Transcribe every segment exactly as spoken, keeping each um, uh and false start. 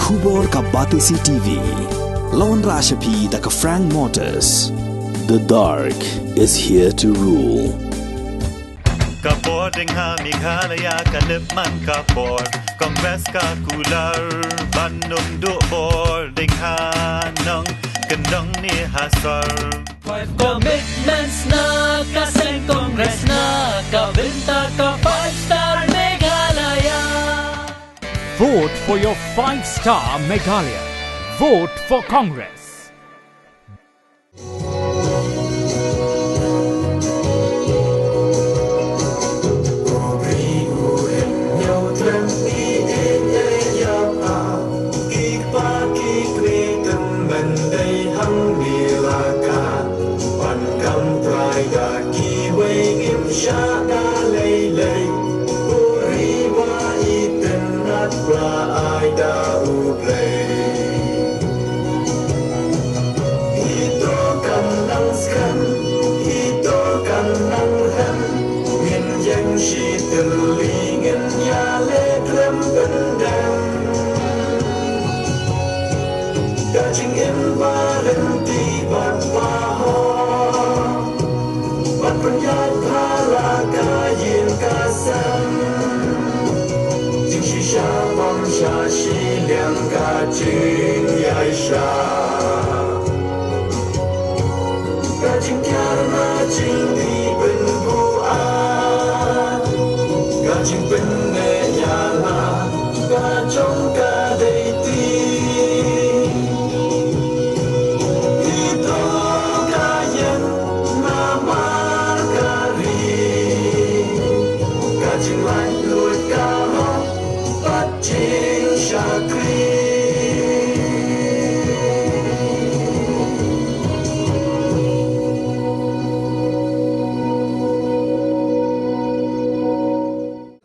Khubor ka Batesi T V. La wanrah sha phi da ka Frank Motors. The dark is here to rule. Ka bor ding ha Meghalaya ka lip man ka bor. Congress ka kular ban nung duh bor ding ha nong kendong ni ha sor. Five commitments na ka seng Congress na ka bynta ka five star Meghalaya. Vote for your five star Meghalaya. Vote for Congress.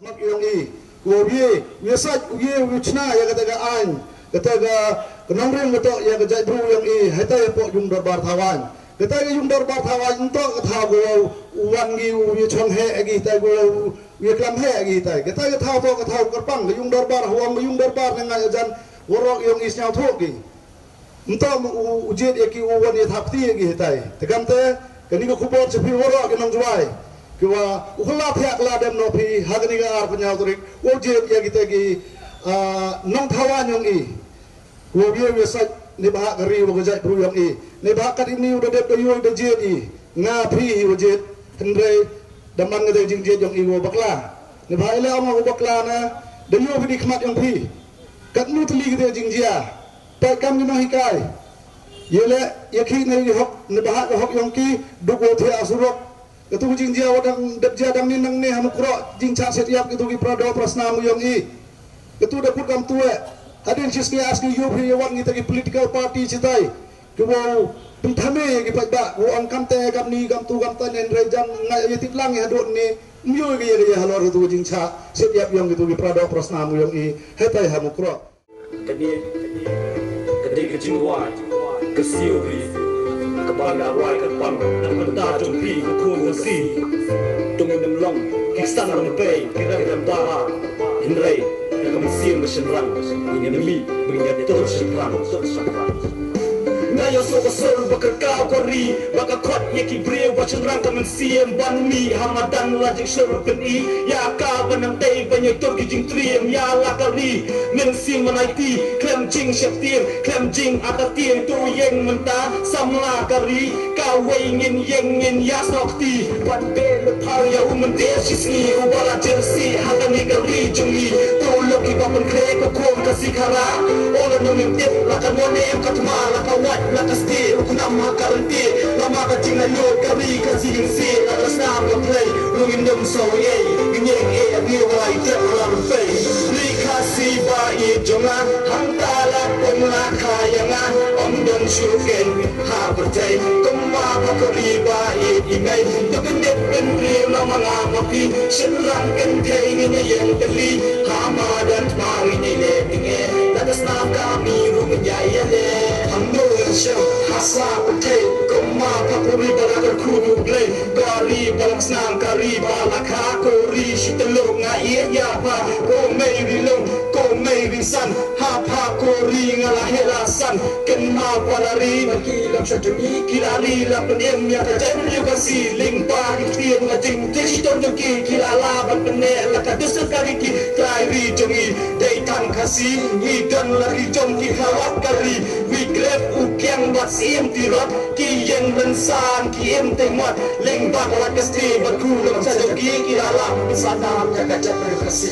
Mak yong i, u ye, u ye sait, u ye, u ye chna, ya kata ka ain, kata ka, ka nongrim kata, ya ka jait bru yong i, heta ya pok yung dorbar thawan. Kata ka yung dorbar thawan, nto ka thaw ko, u wan ngi, u ye chong he, agi, tai ko, u ye klam he, agi, tai. Kata ka thaw to, ka thaw kerpang, ka yung dorbar, hawang, ka yung dorbar, na ngai ajan, warok yong i snyau thok gi. Nto u, u jied ya ki u wan ya thap ti ya ki hitai. Te kam te, kani ka khubor cha phi warok ki nong Jwai. Ki wa, u khala thiak la dem no phi, ha kani ka ar pynyaw tarik, u jied ya ki te ki, ah, nong thawan yong i. Wa u ye u ye sait, ni bahak ka ri, wa ka jait bru yong i. Ni bahak kat ini u da dep da yoi da jied i. Nga phi hi wa jied, hynrei, da man nga te jingjied yong i wa bakla. Ni bahak i le ong wa bakla na, da yoi phi di khmat yong phi. Kat nu tli ki te jingjia. Peit kam ki nonghikai. Ye le, ye ki ne ye hok, ne bahak ka hok yong ki, duk wa thia surok. Katu ki jingjia wa dang dep jia dang ni nang ne ha Mukroh, jingchah siat yap katu ki pra doh pra snam yong i. Katu da kut kam tu eh. Hadien shi sngi ar sngi yoh phi ye wan ngi ta ki political party chitai. Ki wa pynthame ye ki paidbah, wa ong kam te kam ni kam tu kam ta ne re jang ngai ye tip lang ye hadot ne. Myo ye ye halor katu ki jingchah siat yap yong katu ki pra doh pra snam yong i. Hetai ha Mukroh. Kane, kane ka jingrwai ka siew ri, kaba nga rwai ka pang na ka bynta jong phi ka khun ka si. To ngin ym long ki san rympei ki rem rem bara, hynrei na ka mynsiem ka shynrang ngin ïa mih ba ngin ïa tur shynrang. Nga ïohsngew ka sur ba kyrkhu ka ri, ba ka khot ïa ki briew ba shynrang ka mynsiem ban mih ha madan la jingshur pyni ïa ka ba nang tei ban ïa tur ki jingtriem ïa la ka ri. Mynsiem ma nai ti khlem jingsheptieng, khlem jingatatien, to ïeng mynta samla ka ri. Kawei ngin ïeng ngin ïa snoh kti ban beh lypa ïa u mynder shisngi uba la jyrsi ha kane ka ri jong ngi. To lok kiba pynkhreh ka khun ka si ka ra. O la nongim tip la ka monem ka thma la ka wait la ka stieh u khnam ha ka ryntieh. Lama ka jingaiñguh ka ri ka si jingsieh la ka snam ka phlei. Ruh ngin ym sngewei ei ngin ïeng ei ha ngi wai tep la rynfei. Ri Khasi ba ïeit jong nga hangta la pynlakha ïa nga ym don shuh keiñ ha pyrthei. Kumba pha ka ri ba ïeit i mei to kyndit pynriew na ma nga ma phi shynrang kynthei ngin ïa ïeng tylli ha madan thma ngin ïa leh tynge la ka snam kami ruh ngin ïa ïaleh. Hangno ngan shem ha sa pyrthei kumba pha ka ri ba la kyrkhu U Blei. Ka ri ba la snam ka ri ba la kha ko ri shi tylluh nga ïeit ïa pha ko mei ri lum ko mei ri San ha pha ko ri nga la heh la san ken ma pa la ri ma ki lam sha jong i ki la ri la pynim ïa ka jaitbynriew Khasi lyngba ki ktien ma jingthied shitom jong ki ki la lah ban pynneh la ka dustur ka ri ki trai ri jong i. Dei tang Khasi ngi don la ri jong ki ha wat ka ri wi grep u kiang bad siem tirot ki ïeng rynsan ki im tei mot lyngba ka wat ka sti bad ku lam sha jong ki ki la lah ban sa nam ïa ka jaitbynriew Khasi.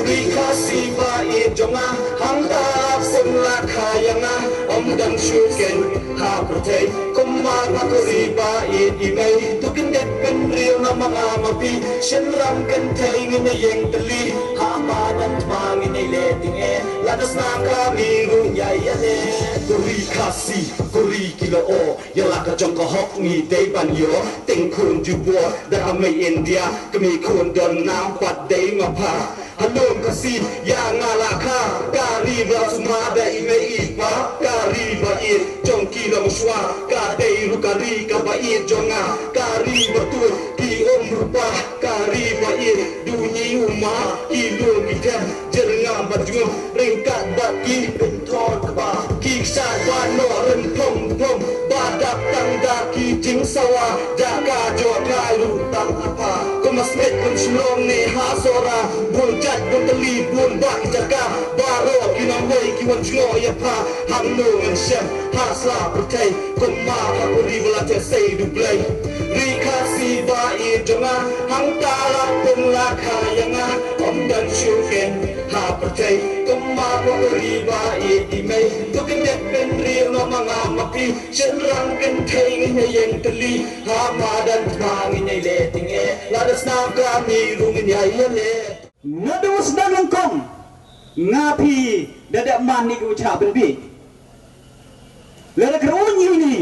Ri Khasi ba ïeit jong nga hangta sum la kha ïa nga ym don shuh kein ha pyrthei. Kumba ma ko ri ba ïeit i mei tu kyndit pynriew na ma nga ma phi. Shynrang kynthei ngin ïeng tylli ha madan thma ngin ïaleh tyngeh. Lada snam ka mi ruh ïa ïaleh. Ko ri Khasi ko ri ki la o ïa la ka jong ka hok ngi dei ban ïoh. Teng khun jubor da ka mei India ka mei khun don nam pat dei ma pha. Halom Khasi ïa nga la kha ka ri ba sumar da i mei i pa ka ri ba ïeit jong ki long shuwa ka dei ruh ka ri ka ba ïeit jong nga ka ri ba tuid ki um rupa ka ri ba ïeit du nyi u ma ki lum ki them jyrngam ba jngum ryngkat bad ki pynthor kba ki ksat ba noh rynthong thong ba dap tang da ki jingsawa jaka jong ka ruh tang apa. Kumba smet kum shlong ne ha sora bun jait bun tali bun ba ki jaka baroh ki nongwei ki wan jngoh ïa pha. Hangno ngan shem ha sla pyrthei kumba ha puri ba la te sei du blei. Ri Khasi ba i jong nga hangta la pun la kha ïa nga ym don shuh kein ha pyrthei. Kumba ha puri ba i i mei tu kyndit pynriew na ma nga ma phi. Shynrang kynthei ngin ïeng tylli ha madan thma ngin ïaleh tyngeh. Lada snam ka mi ruh ngin ïaleh. Naduh sdang nyngkong nga phi da dep man ïa ki u chah pynbiej. Lada kyrun ïa uni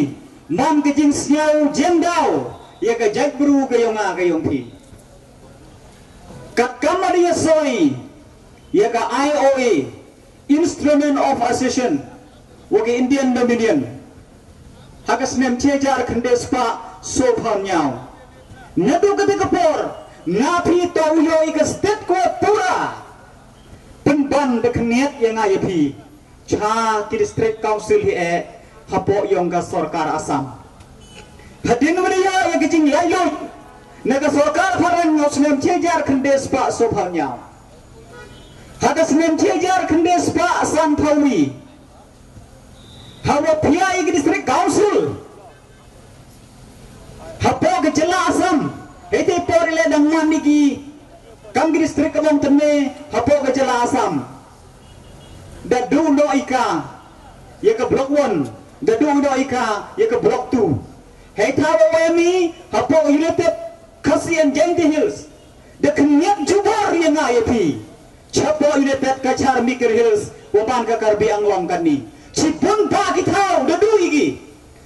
man ka jingsngew jingdaw ïa ka jaitbru ka jong nga ka jong phi. Katkam ma da ïasoi ïa ka I O A, Instrument of Accession wa ka Indian Dominion ha ka snem shi hajar khyndai spah sawphew hynñiew. Naduh kata ka por nga phi to u ïoh ïa ka state ko pura pynban da khyndiat ïa nga ïa phi cha ki district council hi eh hapoh yong ka sorkar Assam. Hadien ba da ïoh ïa ka jinglaitluid na ka sorkar phareng ha u snem shi hajar khyndai spah sawphew hynñiew. Ha ka snem shi hajar khyndai spah sanphew wi haba phi ïa ki district council hapoh ka jylla Assam. Hei te por i leh dang man ïa ki kam ki district ka bang tynne hapoh ka jylla Assam. Da duh noh ïa ka ïa ka block one da duh noh ïa ka ïa ka block two. Hei thaw ba wei mi hapoh United Khasi and Jaintia Hills da khyndiat jubor ïa nga ïa phi. Chapoh United Cachar Mikir Hills wa ban ka Karbi Anglong kani. Chibun ba ki thaw da duh ïa ki.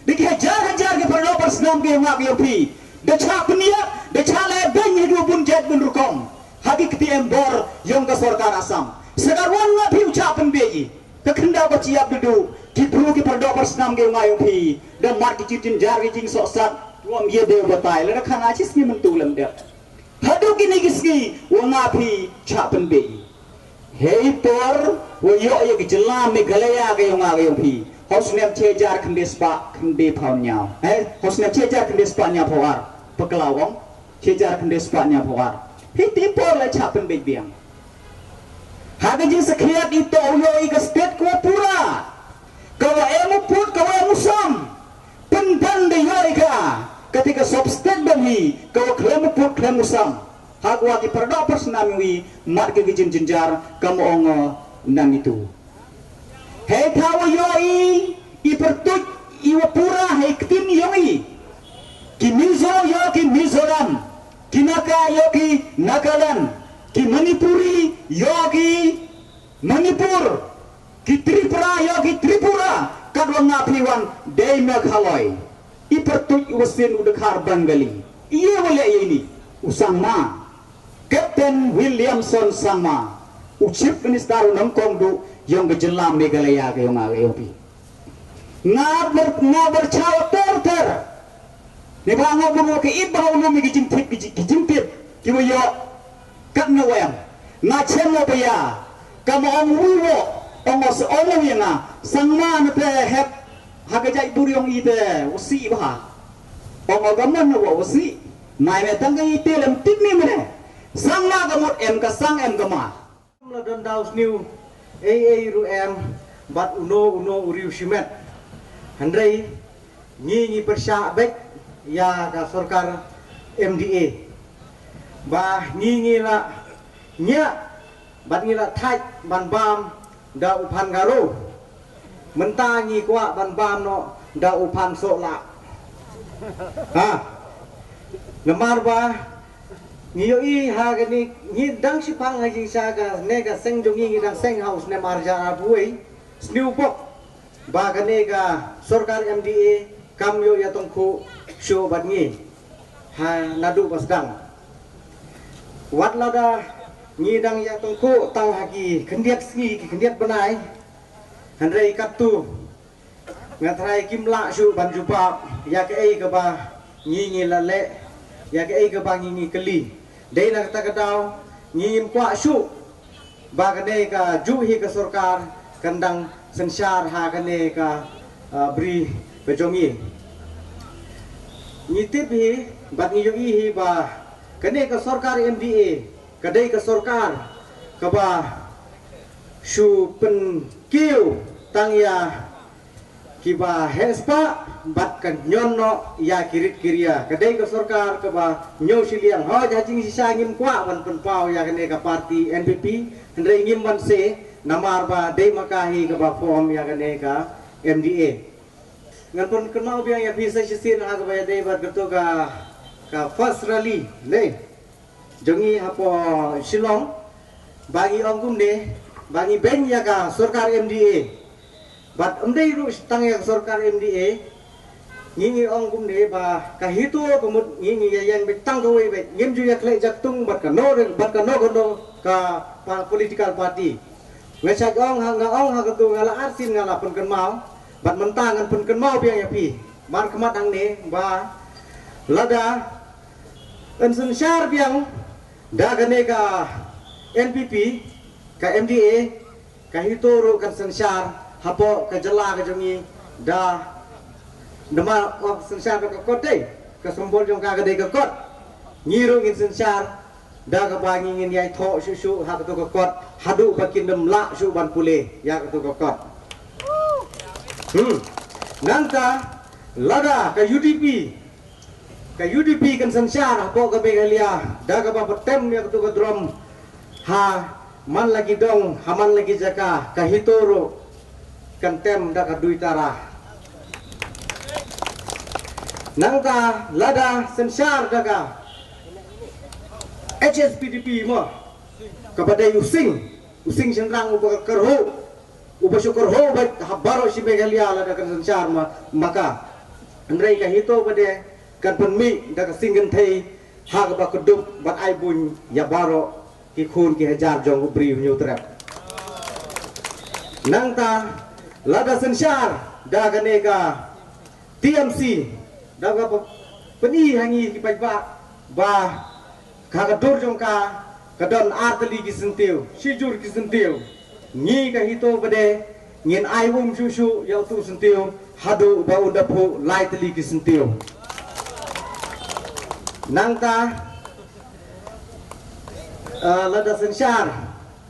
Da ki hajar hajar ki paralok parsnam ki yong nga ki yong phi da chah pynïap da chah leh beiñ haduh bun jait bun rukom ha ki ktien bor yong ka sorkar Assam. Sa ka ruan nga phi u chah pynbiej i ka khyndaw ka chiap duh duh ki bru ki paralok parsnam ki yong nga yong phi da mat ki jit jynjar ki jingsohsat. Ruam ïa dei u batai lada khana chi sngi myntu lem dep. Haduh kine ki sngi wa nga phi chah pynbiej. Hei por wa ïoh ïa ka jylla Meghalaya ka yong nga ka yong phi ha u snem shi hajar khyndai spah khyndai phew hynñiew. Eh, ha u snem shi hajar khyndai spah hynñiewphew ar. Pakla wang shi hajar khyndai spah hynñiewphew ar. Hei te por la chah pynbiej biang. Ha ka jingsakhiat i to u ïoh ïa ka state ko pura. Ka wa em u pud ka wa em u sam. Pynban da ïoh ïa ka kata ka sub state ban hi ka wa khlem u pud khlem u sam. Ha ka wa ki paralok parsnam ïa wi mat ka ka jin jynjar ka ma ong nang itu. Hei thaw wa ïoh i i pyrtuit i wa pura hei ktien ïong i. Ki Mizo ïoh ki Mizoram, ki Naga ïoh ki Nagaland, ki Manipuri ïoh ki Manipur, ki Tripura ïoh ki Tripura, katwa nga phi wan dei Meghalaya. I pyrtuit u wa sien u dkhar Bengali. Iye wa leh ïa ini u Sangma. Captain Williamson Sangma u Chief Minister u nongkong duh yong ka jylla Meghalaya ka yong nga ka yong phi. Nga ber nga berchaw ter ter. Ni ba nga bun wa ka it ba ha u lum ki jingtip ki jingtip ki wa ïoh. Kat nga wa em nga chem wa ba ïa ka ma ong wi wo. Ong o se ong o ïa nga, sang ma na te hep ha ka jait bur yong i te u si bha. Ong o ka mon wa u si. Nai me tang ka i te lem tip ni mene. Sang ma ka mut em ka sang em ka ma. La don daw sniu ei ei ru em bad uno uno u riu shimet. Hynrei ngi ngi pyrshah bek ïa ka sorkar M D A. Ba ngi ngi la nya bad ngi la thait ban bam da u phan Garo. Mynta ngi kwah ban bam noh da u phan Sohlah. Ha. Namar ba ngi ïohi ha kane ngi dang shiphang ha jingshisha kane ka seng jong ngi ngi dang seng ha u snem arhajar arphew wei. Sniewbok ba kane ka sorkar M D A kam ïoh ïa tongkhu shuh bad ngi. Ha naduh ba sdang. Wat lada ngi dang ïa tongkhu tang ha ki khyndiat sngi ki khyndiat bnai. Hynrei katto nga trai kim lah shuh ban jubab ïa kaei kaba ngi ngi la leh ïa kaei kaba ngi ngi kylli. Dei na kata ka daw ngi ngim kwah shuh ba kane ka juh hi ka sorkar kan dang synshar ha kane ka, ah, bri ka jong ngi. Ngi tip hi bad ngi ïohi hi ba kane ka sorkar M D A ka dei ka sorkar kaba shu pynkiew tang ïa kiba heh spah bad ka ñion noh ïa ki rit ki ria. Ka dei ka sorkar kaba ñiew shiliang. Hooid ha jingshisha ngim kwah ban pynpaw ïa kane ka party N P P hynrei ngim ban se namar ba dei ma ka hi kaba form ïa kane ka M D A. Ngan pynkynmaw biang ïa phi sa shisien ha kaba ïadei bad kato ka, ka first rally ne jong ngi hapoh Shillong ba ngi ong kumne ba ngi beiñ ïa ka sorkar M D A. Bad ym dei ruh tang ïa ka sorkar M D A. Ngi ngi ong kumne ba ka HITO ka mut ngi ngi ïa ïeng beit tang kawei beit, ngim ju ïa khleh jaktung bad kano re- bad kano kano ka pa- political party. Nga shait ong ha nga ong ha kato nga la arsien nga la pynkynmaw bad mynta ngan pynkynmaw biang ïa phi markhmat hangne ba lada yn synshar biang da kane ka N P P, ka M D A, ka HITO ruh kan synshar hapoh ka jylla ka jong ngi da, namar ong synshar da ka kot dei, ka symbol jong ka ka dei ka kot. Ngi ruh ngin synshar da kaba ngi ngin ïai thoh shuh shuh ha kato ka kot haduh ba kin ym lah shuh ban pule ïa kato ka kot. Hmm. Nangta lada ka U D P, ka U D P kan synshar hapoh ka Meghalaya da kaba pyntem ïa kato ka drum ha man la ki dong ha man la ki jaka, ka HITO ruh kan tem da ka duitara. Nangta lada synshar da ka H S P D P mo, kaba dei u sing, u sing shynrang uba kyrhuh, uba shu kyrhuh beit ha baroh shi Meghalaya lada kan synshar ma- ma ka. Hynrei ka HITO ba dei kan pynmih da ka sing kynthei ha kaba kdup bad ai buiñ ïa baroh ki khun ki hajar jong u briew Hynñiewtrep. Nangta lada synshar da kane ka T M C da kaba pyni ha ngi ki paidbah ba ha ka dur jong ka ka don ar tylli ki syntiew, shijur ki syntiew. Ngi ka HITO ba dei ngin ai um shuh shuh ïa utu u syntiew haduh ba u da phuh lai tylli ki syntiew. Nangta, ah, lada synshar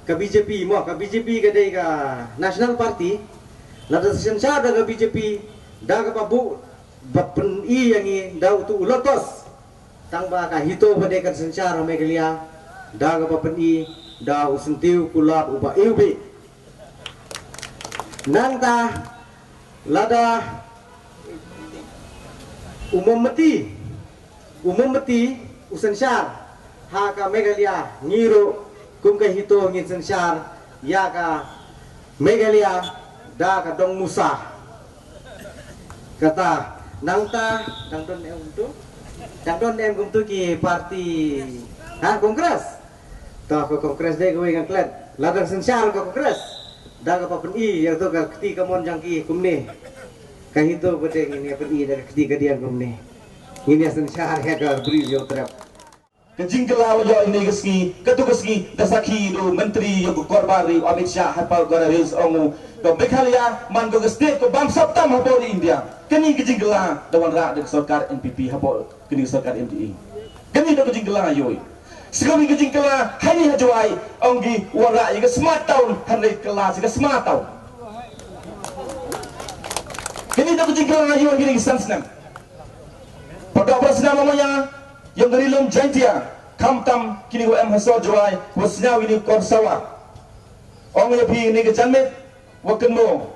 ka B J P mo, ka B J P ka dei ka National Party. Lada synshar da ka B J P da kaba buh ba pyni ïa ngi da utu u lotus. Tang ba ka HITO ba dei kan synshar ha Meghalaya da kaba pyni da u syntiew kulab uba iwbih. Nangta lada u mombati, u mombati u synshar ha ka Meghalaya, ngi ruh kum ka HITO ngin synshar ïa ka Meghalaya da ka dong musa. Kata nangta dang don em kumtu, dang don em kumtu ki parti ha Congress. Ta ka Congress dei kawei ngan klet. Lada synshar ka Congress da kaba pyni ïa tu ka kti kamon jong ki kumne. Ka HITO ba dei ngin ïa pyni da ka kti kadiang kumne. Ngin ïa synshar ïa ka briew Hynñiewtrep. Ka jingkylla wa ïoh ine ka sngi, katu ka sngi da sakhi da u Myntri ïa ka Korbar Ri Amit Shah ha pal Gora Hills, ong u ka Meghalaya man ka state ka bamsap tam ha bor India. Kane ka jingkylla da wanrah da ka sorkar N P P ha bor kane ka sorkar M D A. Kane da ka jingkylla ïoh. Sngewbha ka jingkylla ha ine ha Jowai, ong ki wanrah ïa ka smart town, hynrei kylla ïa ka smart town. Kane da ka jingkylla ïoh kine ki san snem. Pyrthei ba snem ma ïa ïong ka Ri Lum Jaintia, khamtam kine wa em ha sor Jowai, wa sñiaw ïa kine kor sawa. Ong ïa phi ne ka janmiet wa kynmo,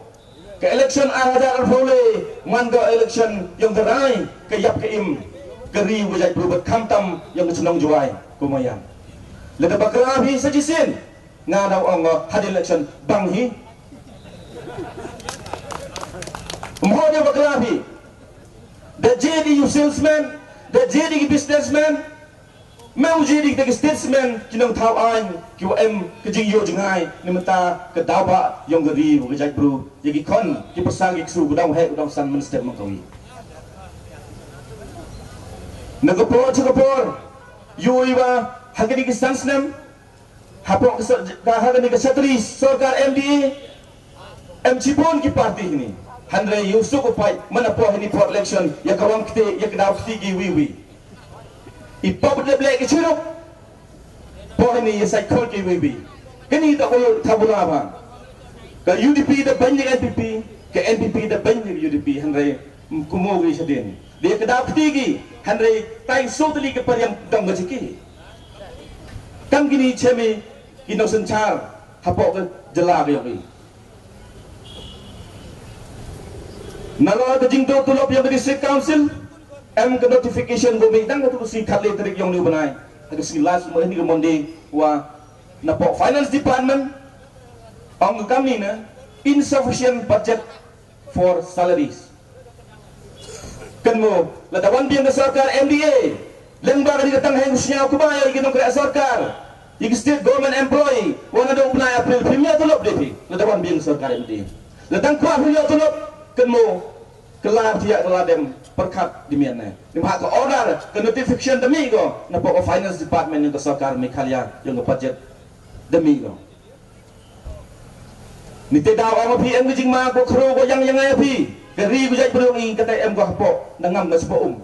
ka election ar hajar arphew le man ka election ïong ka rai, ka ïap ka im ka ri wa jait bru bad khamtam ïong ka chnong Jowai. Kumaya lada bakla phi sa shisien, nga daw ong ha election bang hi. Mho de bakla phi. Da jedi u salesman, da jedi ki businessman, me u jedi kita ki statesman, ki nongthaw aiñ, ki wa em ka jingïoh jngai na mynta ka daw ba ïong ka ri wa ka jait bru, ïa ki khon ki pyrsa ki ksu, u dang heh u dang san mynstep ma kawi. Na ka por cha ka por, ïoh i wa ha kine ki san snem, hapoh ka sor-, ka ha kane ka shatri sorkar M D A, em chibun ki party hini. Hynrei ïa u suk u pait man hapoh hini por election, ïa ka wang kti, ïa ka daw kti ki wi wi. I pop de ble ki churuk. Poh hini ïa sait khol ki wi wi. Kani da ko tabula ba. Ka U D P da ban ïa N P P, ka N P P da ban ïa U D P, hynrei kumo wi shadin. Dia ka daw kti ki, hynrei tai so tali ka pariam dong ka jiki. Kam kini chemi ki nongsynchar hapoh ka jylla ka ïong i. Nalor ka jingdon tulop ïong ka District Council, em ka notification ba mih dang ka tu si khatle tarik ïong ni u bnai. Ha ka sngi last mo ni ka Monday wa napoh Finance Department, ong ka kamni na insufficient budget for salaries. Kan mo, lada wan biang ka sorkar M D A, leng ba ka dei ka tang heng sñiaw kuba ïa ki nongkreh sorkar, ïa ki state government employee, wan naduh u bnai April, phim ïa tulop de phi, lada wan biang ka sorkar M D A. Lada kwah phim ïa tulop, kan mo, ka la thiah ka la dem, pyrkhat di mian ne. Ni ma ka order, ka notification da mih ko, napoh ka Finance Department ïong ka sorkar Meghalaya, ïong ka budget da mih ko. Ni te daw ong phi em ka jingma ko khro ko yang yang ai phi. Ka ri ko jait brung i kata em ko hapoh. Da ngam da sbo um.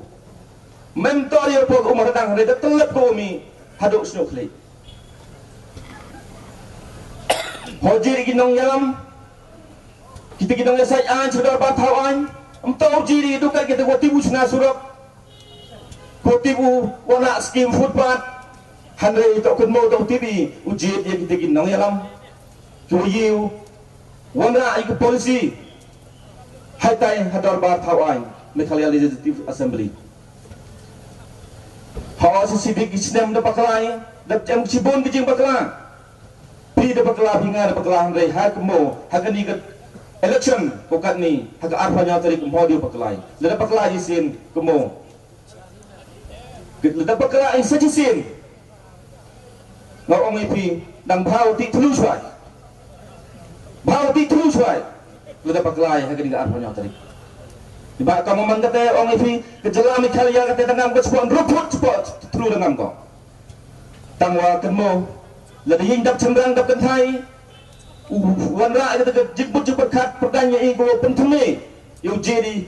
Mem tor ïa po um ha dang re da telep ko um i. Haduk snu khli. Ho jiri ki nongïalam. Kita ki nongïasaid aiñ, sdor ba thaw aiñ. Em to jiri duka kita ko tibu sna surok. Ko tibu wana skim footpath. Hynrei to kynmo to tibi u jied ïa kita ki nongïalam. Ki u yiu wana ïa ki policy. Hai tai ha dorbar thaw aiñ Meghalaya Legislative Assembly. Ha o si sibik ki snem da bakla, da em chibun ki jing bakla. Phi da bakla, phi nga da bakla, hynrei ha kynmo ha kani ka election ko katni ha ka arphew hynñiew tarik kynmo di bakla. Da bakla ji sien kynmo. Lada bakla in sa shisien. Nga ong ïa phi dang bhaw ti thlu shwai. Bhaw ti thlu shwai. Lada bakla ha kani ka arphew hynñiew tarik. Iba ka man kata ong ïa phi ka jylla Meghalaya kata dang ngam ko spot rup phut spot thlu dang ngam ko. Tang wa kynmo lada ïing dap chynrang dap kynthai. U wanrah ïa kata ka jingmut jingpyrkhat pyrdan ïa i ko pynthame ïa u jiri.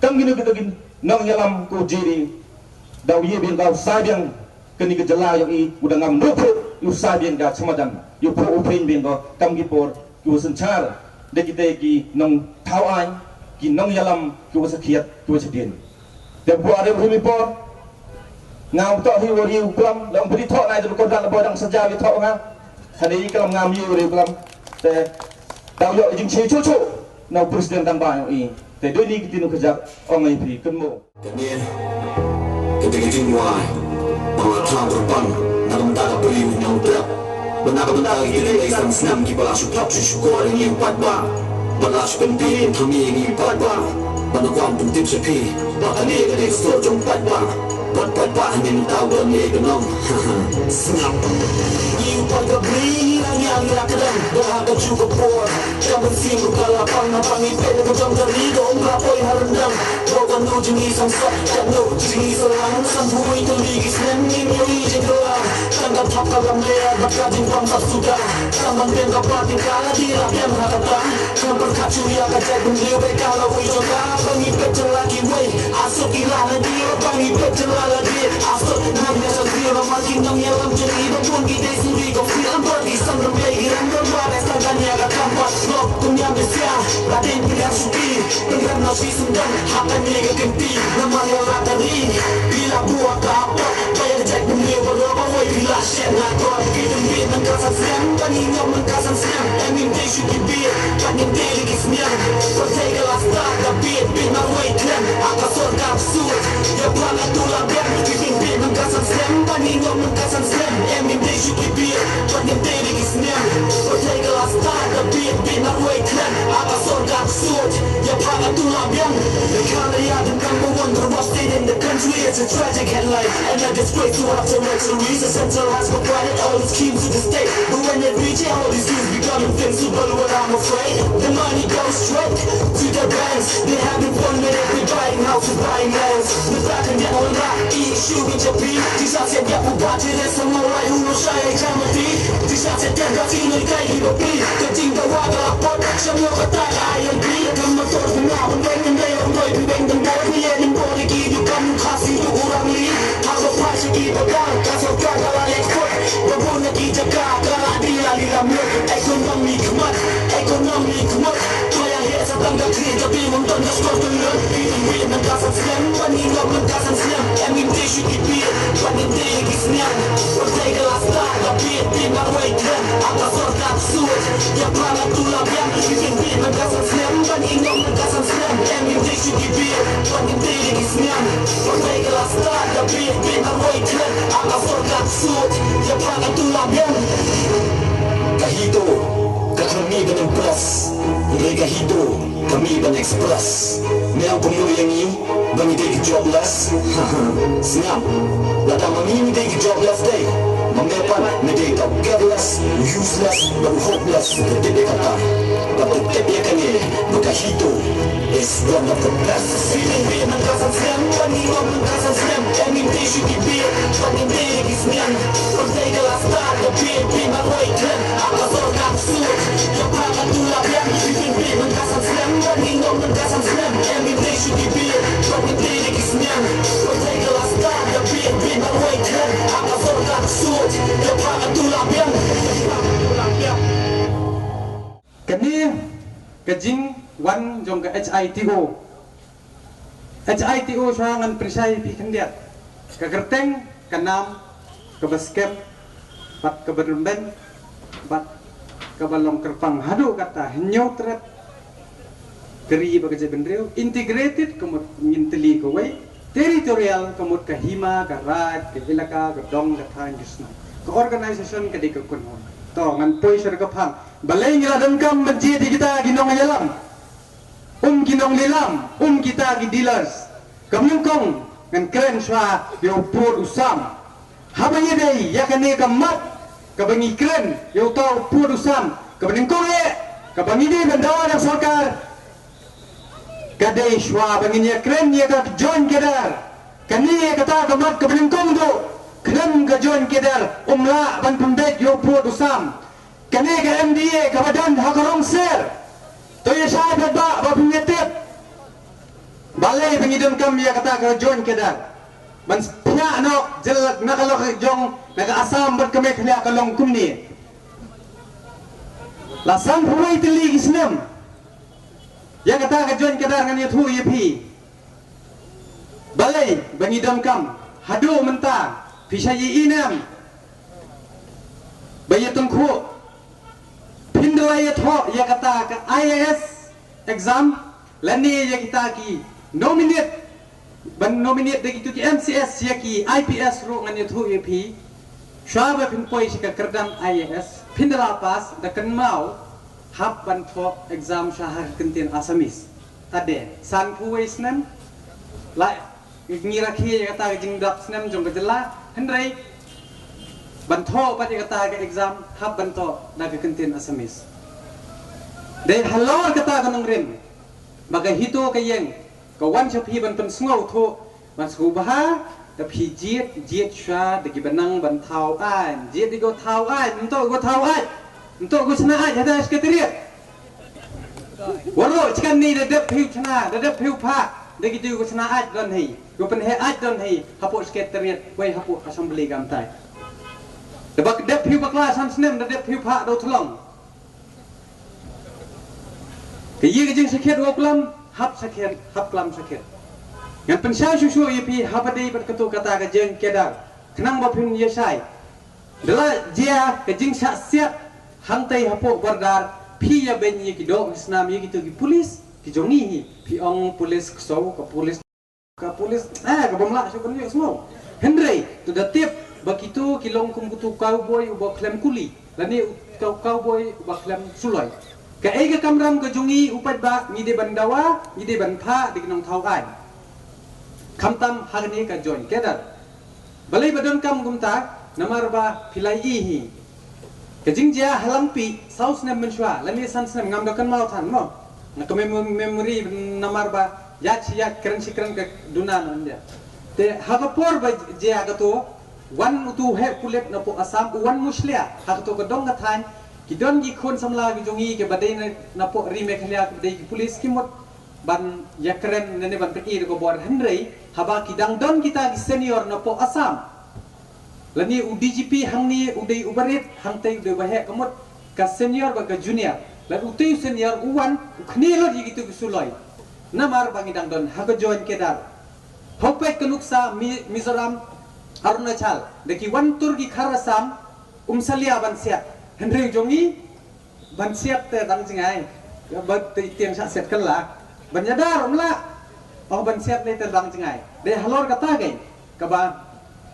Kam kino kito ki nongïalam ko jiri. Da u ïa biang da u sa biang kani ka jylla ïa i u da ngam ruh phuh ïa u sa biang da chamadan ïa u phuh u phin biang ko kam ki por ki u synchar da kite ki nongthaw aiñ ki nongïalam ki u sakhiat ki u chadien. Te bua re humi por. Ngam toh hi wari u klam, lam bri thoh nai du ko dan bo dang saja wi thoh nga. Hane i klam ngam i wari u klam. Te dau yo jing chi chu chu. Na u president dang ba i. Te doi ni ki tinu kejak ong ai phi kynmo. Kane ka dei ka jingwai ba nga khlem pyrpang na ka bynta ka briew u hynñiew trep. Ba na ka bynta ki tyrlei san snem kiba la shu phap shu shukor ïa ngi u paidbah. Ba la shu pynbeit pynthame ïa ngi u paidbah. Ba na kwah pyntip sha phi ba kane ka dei ka stor jong u paidbah. Bad paidbah hangne mynta u don ïa ka nong. Sngap. Ngi u paidbah briew ngi la ngi la ka dang. Ba ha ka juh ka por. Ka mynsiem Ka la pang na pang i pet ka jong ka ri ka um ka poi ha ryndang. Ko ka nu jing i samsat ka nu jing i salang. San phew wei tylli ki snem ngim ïohi jingkyrlang. Tang ka thap ka lam lyer bad ka jingpang bad suda. Tang ban biang ka party ka la dih la biang ha ka tang. Kan pyrkhat shuh ïa ka jaitbynriew bad ka lawei jong ka. Pang i pet jong la kiwei. Asot ki la na die, ba ngi peit jylla la die. Asot na ïa sa die, ba ma ki nang ïalam jong i, ba bun ki dei suri ko fi am ba ki san ram dei ki ram ram ba dei san kan ïa ka kam ba snop kum ïa mi sia. La dei pynrem suki, pynrem na shi sendang, ha kan ïa ka kenti, na ma ïa la ka ri. Bila buat ka apa, ba ïa ka jaitbynriew baroh ba wei bila shen na kor. Ki dang bit nang ka san snem, ba ngi ngop nang ka san snem, em im dei shu ki bit, ba ngi dei li ki snem. Pyrthei ka la start, ka bit, bit marwei khlem, ha ka sorkar sut. Ïa pha la tu la biang, ki dang bit nang ka san snem, ba ngi ngop nang ka san snem, em im dei shu ki bit, ba ngi dei li ki snem. Pyrthei ka la start, ka bit, bit marwei khlem, ha ka sorkar sut. Ïa pha la tu la biang. The Meghalaya, the number one corrupt state in the country. It's a tragic headline and a disgrace to our territories. The central has provided all its schemes to the state, but when it reaches all these schemes become invincible, well, I'm afraid the money goes straight to the banks. They have been funded every buying houses, buying lands. The back and down on that issue with your feet. This I said, yeah, who bought it? It's a more right who knows I ain't trying to be. This I said, yeah, got you in the guy, you will be. The thing that walk up, but some of the time I agree. Come on, talk to me now, I'm waiting there, I'm waiting, waiting, waiting, yeah, I'm going to give you come, cause you, you, who I'm leaving. Haba phai sha ki ba dang ka sorkar ka la leh kot. Ba bun na ki jaka ka la dih la lilam lut. Economy khmat, economy khmat. Ka ïa heh sa tang ka khlieh ka bim ym don ka skor tang lut. Ki dang wit nang ka san snem, ba ngi ngop nang ka san snem. Em im dei shu ki bit, ba ngi dei ki snem. Pyrthei ka la start, ka bit, bit marwei khlem. Ha ka sorkar sut, ïa pha la tu la biang. Ki dang bit nang ka san snem, ba ngi ngop nang ka san snem. Em im dei shu ki bit, ba ngi dei ki snem. Pyrthei ka la start, ka bit, bit marwei khlem. Ha ka sorkar sut, ïa pha la tu la biang. Ka HITO ka kham mih ban impress, hynrei ka HITO ka mih ban express. Me ong kumno ïa ngi ba ngi dei ki jobless? Sngap, lada ma ngi ngi dei ki jobless dei, ma me pat me dei uta u careless, u useless bad u hopeless. Te tip ïa kata, bad te tip ïa kane ba ka HITO is one of the best. Feeling bit nang ka san snem, ba ngi ngop nang ka san snem. Em im dei shu ki bit, ba ngi dei ki snem. Pyrthei ka la start, ka bit, bit marwei khlem. Ha ka sorkar sut, ïa pha la tu la biang. Ki dang bit nang ka san snem, ba ngi ngop nang ka san snem. Em im dei shu ki bit, ba ngi dei ki snem. Pyrthei ka la start, ka bit, bit marwei khlem. Ha ka sorkar sut, ïa pha la tu la biang. Kane ka jingwan jong ka HITO. HITO shuwa ngan pynshai ïa phi khyndiat. Ka kyrteng, ka nam, kaba skhem, bad kaba rymben, bad kaba long kyrpang haduh katta, hynñiew tret ka ri bad ka jaitbynriew, integrated ka mut ngin tylli kawei, territorial ka mut ka hima, ka raid, ka ilaka, ka dong, ka thaiñ, ka shnong. Ka organization ka dei ka kynhun. To ngan poi sha ka phang. Balei ngi la donkam ban jied ïa kita ki nongïalam? Um ki nonglilam, um kita ki dealers. Ka nyngkong ngan kren shuwa ïa u pud u sam. Haba ïadei ïa kane ka mat kaba ngi kren ïa uta u pud u sam, kaba nyngkong eh kaba ngi dei ban dawa da sorkar, ka dei shuwa ba ngin ïa kren ïa ka joint cadre. Kane kata ka mat kaba nyngkong duh, khlem ka joint cadre um lah ban pynbeit ïa u pud u sam. Kane ka MDA kaba don ha ka Rongser, to ïa shai bad ba ba pynïatip. Balei ba ngi donkam ïa kata ka joint cadre? Ban phiah noh jylla na ka lok jong na ka Assam bad ka Meghalaya ka long kumne. La san phew wei tylli ki snem ïa kata ka joint cadre ngan ïathuh ïa phi. Balei ba ngi donkam? Haduh mynta phi shah ïohi ne em ba ïa tyngkhuh phin da la ïathoh ïa kata ka IAS exam lane ïa kita ki nominate, ban nominate da kitu ki MCS ïa ki IPS ruh? Ngan ïathuh ïa phi, shuwa ba phin poi sha ka kyrdan IAS phin da la pass da kynmaw hap ban thoh exam sha ha ka kyntien Assamese. Ade, san phew wei snem la ngi rakhe ïa kata ka jingdap snem jong ka jylla, hynrei ban thoh pat ïa kata ka exam hap ban thoh da ka kyntien Assamese. Dei halor kata ka nongrim ba ka HITO ka ïeng, ka wan sha phi ban pynsngewthuh, ban sngewbha, da phi jied, jied shuwa da kiba nang ban thaw aiñ, jied da kiba thaw aiñ, ym toh kiba thaw aiñ, ym toh kiba shna aiñ hapoh Secretariat. Waroh, shikatni da dep phi u shna, da dep phi u phah da kito kiba shna aiñ don hi, kiba pynheh aiñ don hi hapoh Secretariat, wei hapoh Assembly kam tai. Da ba dep phi u bakla san snem, da dep phi u phah da u thlong. Ka ïa ka jingsakhiat u klam, hap sakhiat, hap klam sakhiat. Ngan pynshai shuh shuh ïa phi haba dei bad kato kata ka jingkadar, khnang ba phin ïa shai. Da la jia ka jingshah siat hangtai hapoh border, phi ïa beiñ ïa ki doh ki snam ïa kito ki pulis ki jong ngi hi. Phi ong pulis ksew, ka pulis, ka pulis, eh, ka bym lah shuh ban ïohsngew. Hynrei to da tip ba kito ki long kum uto u cowboy uba khlem kuli, lane u cow-, cowboy uba khlem suloi. Kaei ka kamram ka jong ngi u paidbah? Ngi dei ban dawa, ngi dei ban phah da ki nongthaw aiñ. Khamtam ha kane ka joint cadre. Balei ba donkam kumta? Namar ba phi la ïohi hi, ka jingjia ha Langpih saw snem mynshuwa, lane san snem, ngam da kynmaw than mo. Nga ka mem-, memory namar ba ïaid shi ïaid, kren shi kren ka duna na India. Te ha ka por ba jia kato, wan uto u heh pulit napoh Assam, u wan mushlia ha kato ka dong ka thaiñ. Ki don ki khun samla ki jong ngi kiba dei na, napoh ri Meghalaya, kiba dei ki pulis, ki mut ban ïakren ne, ne ban pyni da ka bor. Hynrei haba ki dang don kita ki senior napoh Assam, lane u DGP hangne u dei uba rit, hangtai u dei uba heh, ka mut ka senior bad ka junior. Lada utai u senior u wan, u khnieh lut ïa kito ki suloi. Namar ba ngi dang don ha ka joint cadre. Hooid, peit ka nuksa Mi-, Mizoram, Arunachal, da ki wan tur ki khar Assam, um salia ban siat. Hynrei u jong ngi, ban siat te dang jngai. Ïa, ba te tieng shah siat kylla. Ban ïada ruh ym lah. Oh, ban siat ne te dang jngai. Dei halor kata keiñ kaba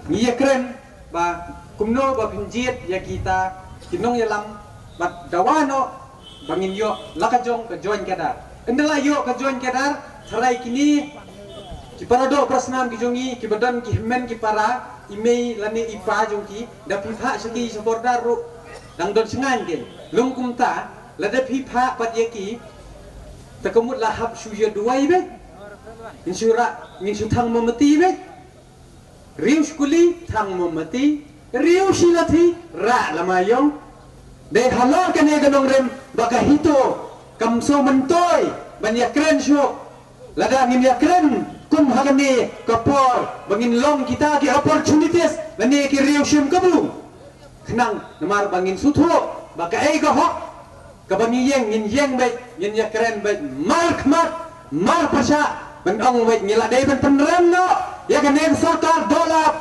ngi ïakren ba kumno ba phin jied ïa kita ki nongïalam, bad dawa noh ba ngin ïoh la ka jong ka joint cadre. Ynda la ïoh ka joint cadre, tharai kine ki para doh para snam ki jong ngi, kiba don ki hynmen ki para, i mei lane i pa jong ki, da phi phah sha ki sha border ruh dang don shngaiñ keiñ. Long kumta, lada phi phah pat ïa ki, te ka mut la hap shu ïa duwai beit. Ngin shu rah, ngin shu thang mombati beit. Riew shi kuli, thang mombati. Riew shi lathi, rah lama ïong. Dei halor kane ka nongrim ba ka HITO kam sngewmyntoi ban ïakren shuh. Lada ngin ïakren kum ha kane ka por, ba ngin long kita ki opportunities lane ki riew shim kabu. Khnang namar ba ngin sngewthuh ba kaei ka hok kaba ngi ïeng, ngin ïeng beit, ngin ïakren beit markhmat marpyrshah, ban ong beit ngi la dei ban pynrem noh ïa kane ka sorkar dohlap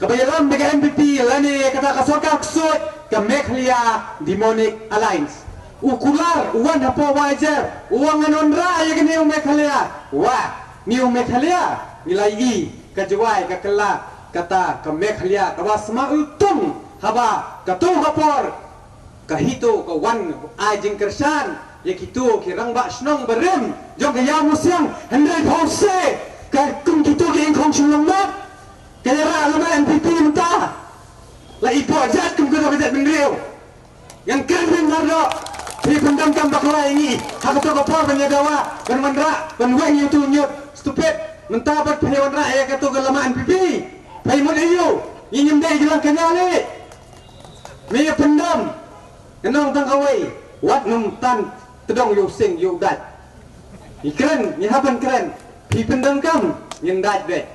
kaba ïalam da ka NPP lane kata ka sorkar ksuid, ka Meghalaya Demonic Alliance. U kular u wan hapoh Waijer, u wan ngan wanrah ïa kane u Meghalaya. Wah, ngi u Meghalaya ngi la ïohi ka Jowai, ka Kylla, kata ka Meghalaya kaba sma u tung haba kato ka por ka HITO ka wan ai jingkyrshan ïa kito ki rangbah shnong barim jong ka Ïawmusiang. Hynrei phewse ka kum kito ki ingkhong shnong mat ka ïarah lama NPP mynta. La i poh jait kum ka dok ka jaitbynriew. Ngan kren bynta doh. Phi pyndonkam bakla ïa ngi ha kato ka por ban ïa dawa, ban wanrah, ban weng ïa uto u ñiut. Stupid. Mynta pat phi wanrah ïa kato ka lama NPP. Phi mut aïu? Ngi ngim dei ki lang kñia lei. Me ïa pyndam. Ngan ong tang kawei, wat nym tan tdong ïa u sing ïa u dait. Ngi kren, ngi hap ban kren. Phi pyndonkam, ngin dait beit.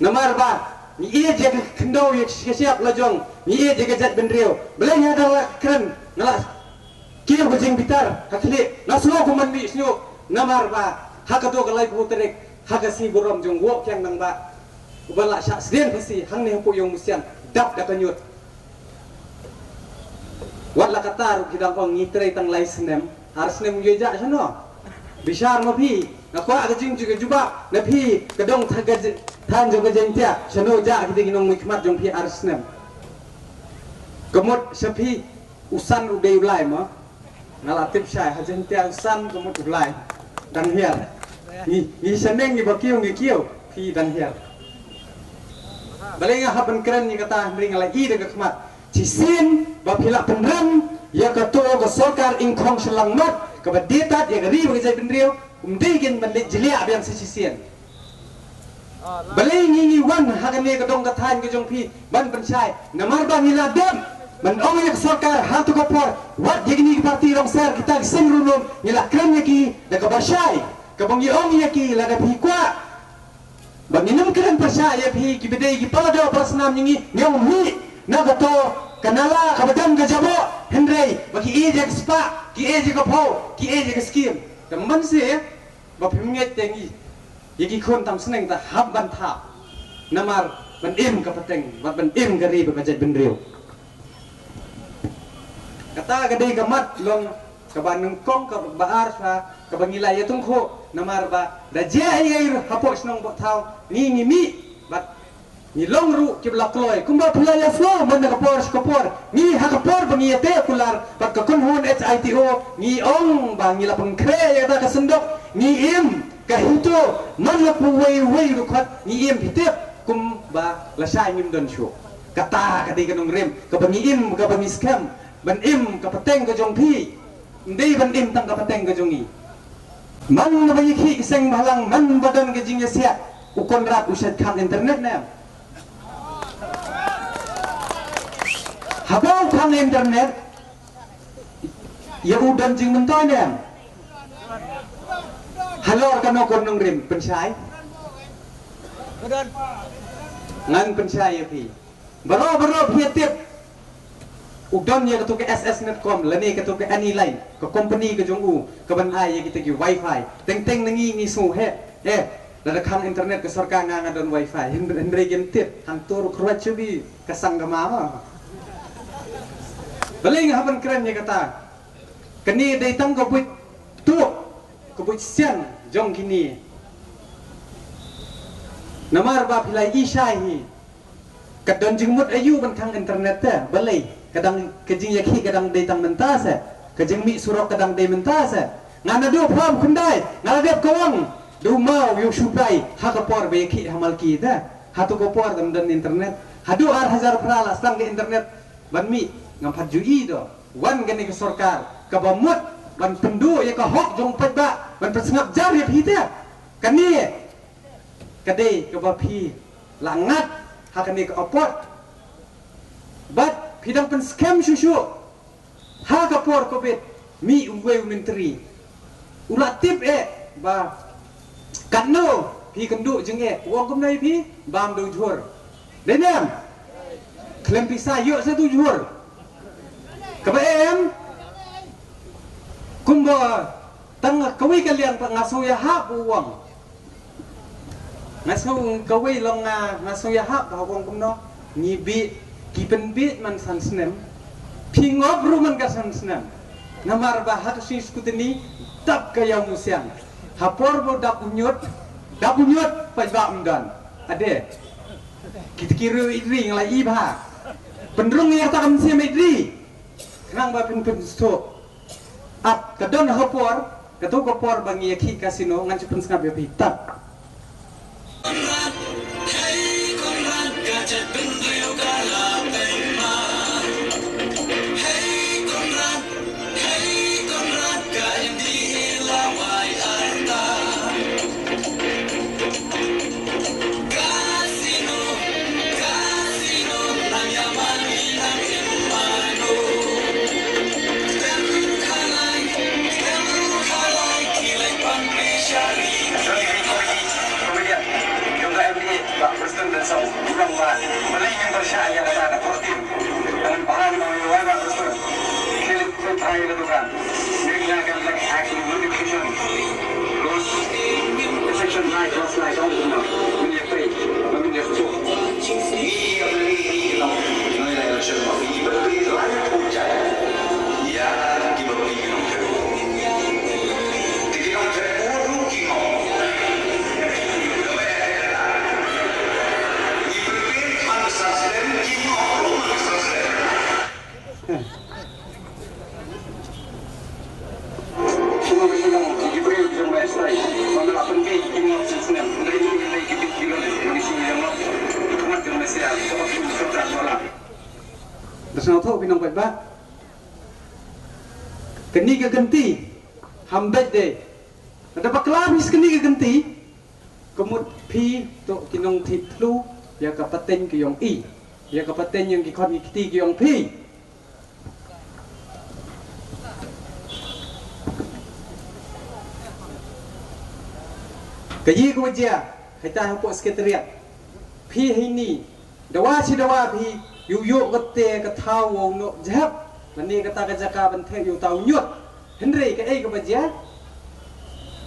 Namar ba ngi ïeit ïa ka khyndew ïa ka shyiap la jong, ngi ïeit ïa ka jaitbynriew. Balei nga da la kren, nga la kiew ka jingbitar ha khlieh, nga sngew kumne, shñiuh. Namar ba ha kato ka laiphew tarik ha ka sngi burom jong u Woh Kiang Nangbah, uba la shah sdien phasi hangne hapoh Ïawmusiang, dap da ka ñiut. Wat la katta ruh ki dang ong ngi trei tang lai snem, ar snem u ïa jah shano? Bishar ma phi, nga kwah ka jing ju ka jubab na phi, ka dong tha-, ka ji-, than jong ka Jaiñtia, shano jah kita ki nongmihkhmat jong phi ar snem? Ka mut sha phi u san u dei u lai ma? Nga la tip shai, ha Jaiñtia u san ka mut u lai. Dang hiar. Ngi, ngi shaneng ngi ba kiew ngi kiew, phi dang hiar. Balei nga hap ban kren ïa kata, hynrei nga la i da ka khmat. Shisien ba phi la pynrem ïa kato ka sorkar ingkhong shlang mat kaba die tad ïa ka ri bad ka jaitbynriew, ym dei kin ban leit jliah biang sa shisien. Balei ngi ngi wan ha kane ka dong ka thaiñ ka jong phi ban pynshai? Namar ba ngi la dep ban ong ïa ka sorkar ha tu ka por, wat ïa kine ki parti rong ser, kita ki seng runom, ngi la kren ïa ki da kaba shai, kaba ngi ong ïa ki lada phi kwah ba ngin ym kren pyrshah ïa phi kiba dei ki para doh para snam ïa ngi, ngi ong mih na kato ka nala kaba don ka jaboh, hynrei ba ki ïeit ïa ka spah, ki ïeit ïa ka phew, ki ïeit ïa ka skim. Te mynta ba phim ngeit te ngi ïa ki khun tam snem te hap ban thap. Namar ban im ka pateng, ban, ban im ka ri bad ka jaitbynriew. Kata ka dei ka mat long kaba nyngkong, kaba ar sha kaba ngi la ïatyngkhuh, namar ba da jia ei ei hapoh shnong poh thaw ngi ngi mih bad ngi long ruh kiba la kloi. Kumba phi la ïasngew man ka por sha ka por, ngi ha ka por ba ngi ïateh kular bad ka kynhun H I T O, ngi ong ba ngi la pynkhreh ïa kata ka synduk, ngi im ka HITO man la phi wei wei ruh khot, ngi im, phi tip, kumba lashai ngim don shuh. Kata ka dei ka nongrim kaba ngi im, kaba ngi skhem, ban im ka pateng ka jong phi, ym dei ban im tang ka pateng ka jong ngi. Man ba ïa khih ki seng bhalang, man ba don ka jingïasiat, u Conrad u shait khang internet ne em? Haba u khang internet, ïa u don jingmyntoi ne em? Halor kano ka nongrim, pynshai? Ngan pynshai ïa phi. Baroh baroh phi tip, u don ïa katu ka S S Netcom lane katu ka Anyline, ka company ka jong u, kaban ai ïa kita ki wifi. Teng teng na ngi ngi sngew heh, eh, lada khang internet ka sorkar nga nga don wifi. Hyn-, hynrei kim tip, hangto ruh kyrwat shuh bi ka sang ka ma ma. Balei nga hap ban kren ïa kata? Kane dei tang ka buit tuh, ka buit sian jong kine. Namar ba phi la i shai hi. Ka don jingmut aïu ban khang internet te? Balei? Ka dang, ka jingïakhih ka dang dei tang mynta se. Ka jingmih surok ka dang dei mynta se. Nga naduh phra khyndai nga la dep kawang da u maw ïa u Shupai ha ka por ba ïakhih ha Malki te. Hato ka por dang don internet. Haduh ar hajar phra la sdang ka internet ban mih, ngam pat ju i doh. Wan kane ka sorkar kaba mut ban pynduh ïa ka hok jong u paidbah, ban pynsngap jar ïa phi te. Kane ka dei kaba phi la ngat ha kane ka apot. Bad phi dang pynskhem shuh shuh. Ha ka por covid, mih uwei u myntri, u la tip eh ba katno phi kynduh jingeh, u ong kumno ïa phi? Bam da u jhur. Dei ne em? Khlem pisa ïoh sa da u jhur. Kaba em, kumba tang kawei ka liang pat nga sngew ïahap, u ong. Nga sngew kawei long nga, nga sngew ïahap, ba u ong kumno? Ngi bit, ki pynbit man san snem. Phi ngop ruh man ka san snem. Namar ba ha ka sngi Skutini dap ka ïaw musiang. Ha por ba dap u ñiut, dap u ñiut paidbah ym don. Ade. Kita ki riew Ïeit Ri nga la i bha. Pynrung ïa kata ka mynsiem Ïeit Ri. Khnang ba phin pynsngewthuh. Ap ka don ha por, kato ka por ba ngi ïakhih casino, ngan shu pynsngap ïa phi tad. Sorry, sorry, sorry. Jong ka M D A, Bah Prestone Tynsong, u ong ba balei ngim pyrshah ïa kata ka fourteen. Ngan pynpaw ïa u, Bah Prestone. Khie leit pynpaw ïa ka dukan. Ngin ïa ka lek act notification. Clause, section nine, clause nine, ong kumno. Ngin ïa peit, ngin ïa suk. Da sngewthuh phi nongpeit ba Kani ka kynti, ham bad de. Nda bakla phi kani ka kynti, ka mut phi to ki nongthied plu, ïa ka pateng ka ïong i, ïa ka pateng ïong ki khon ki kti ka ïong phi. Ka ïa ka wajia, hai ta hapoh sekretariat. Phi hai ni, dawa shi dawa phi, ïoh ïoh kata ka thaw wow noh jhep. Lane kata ka jaka ban theh ïoh tau ñiut. Hynrei ka ei ka ba jia.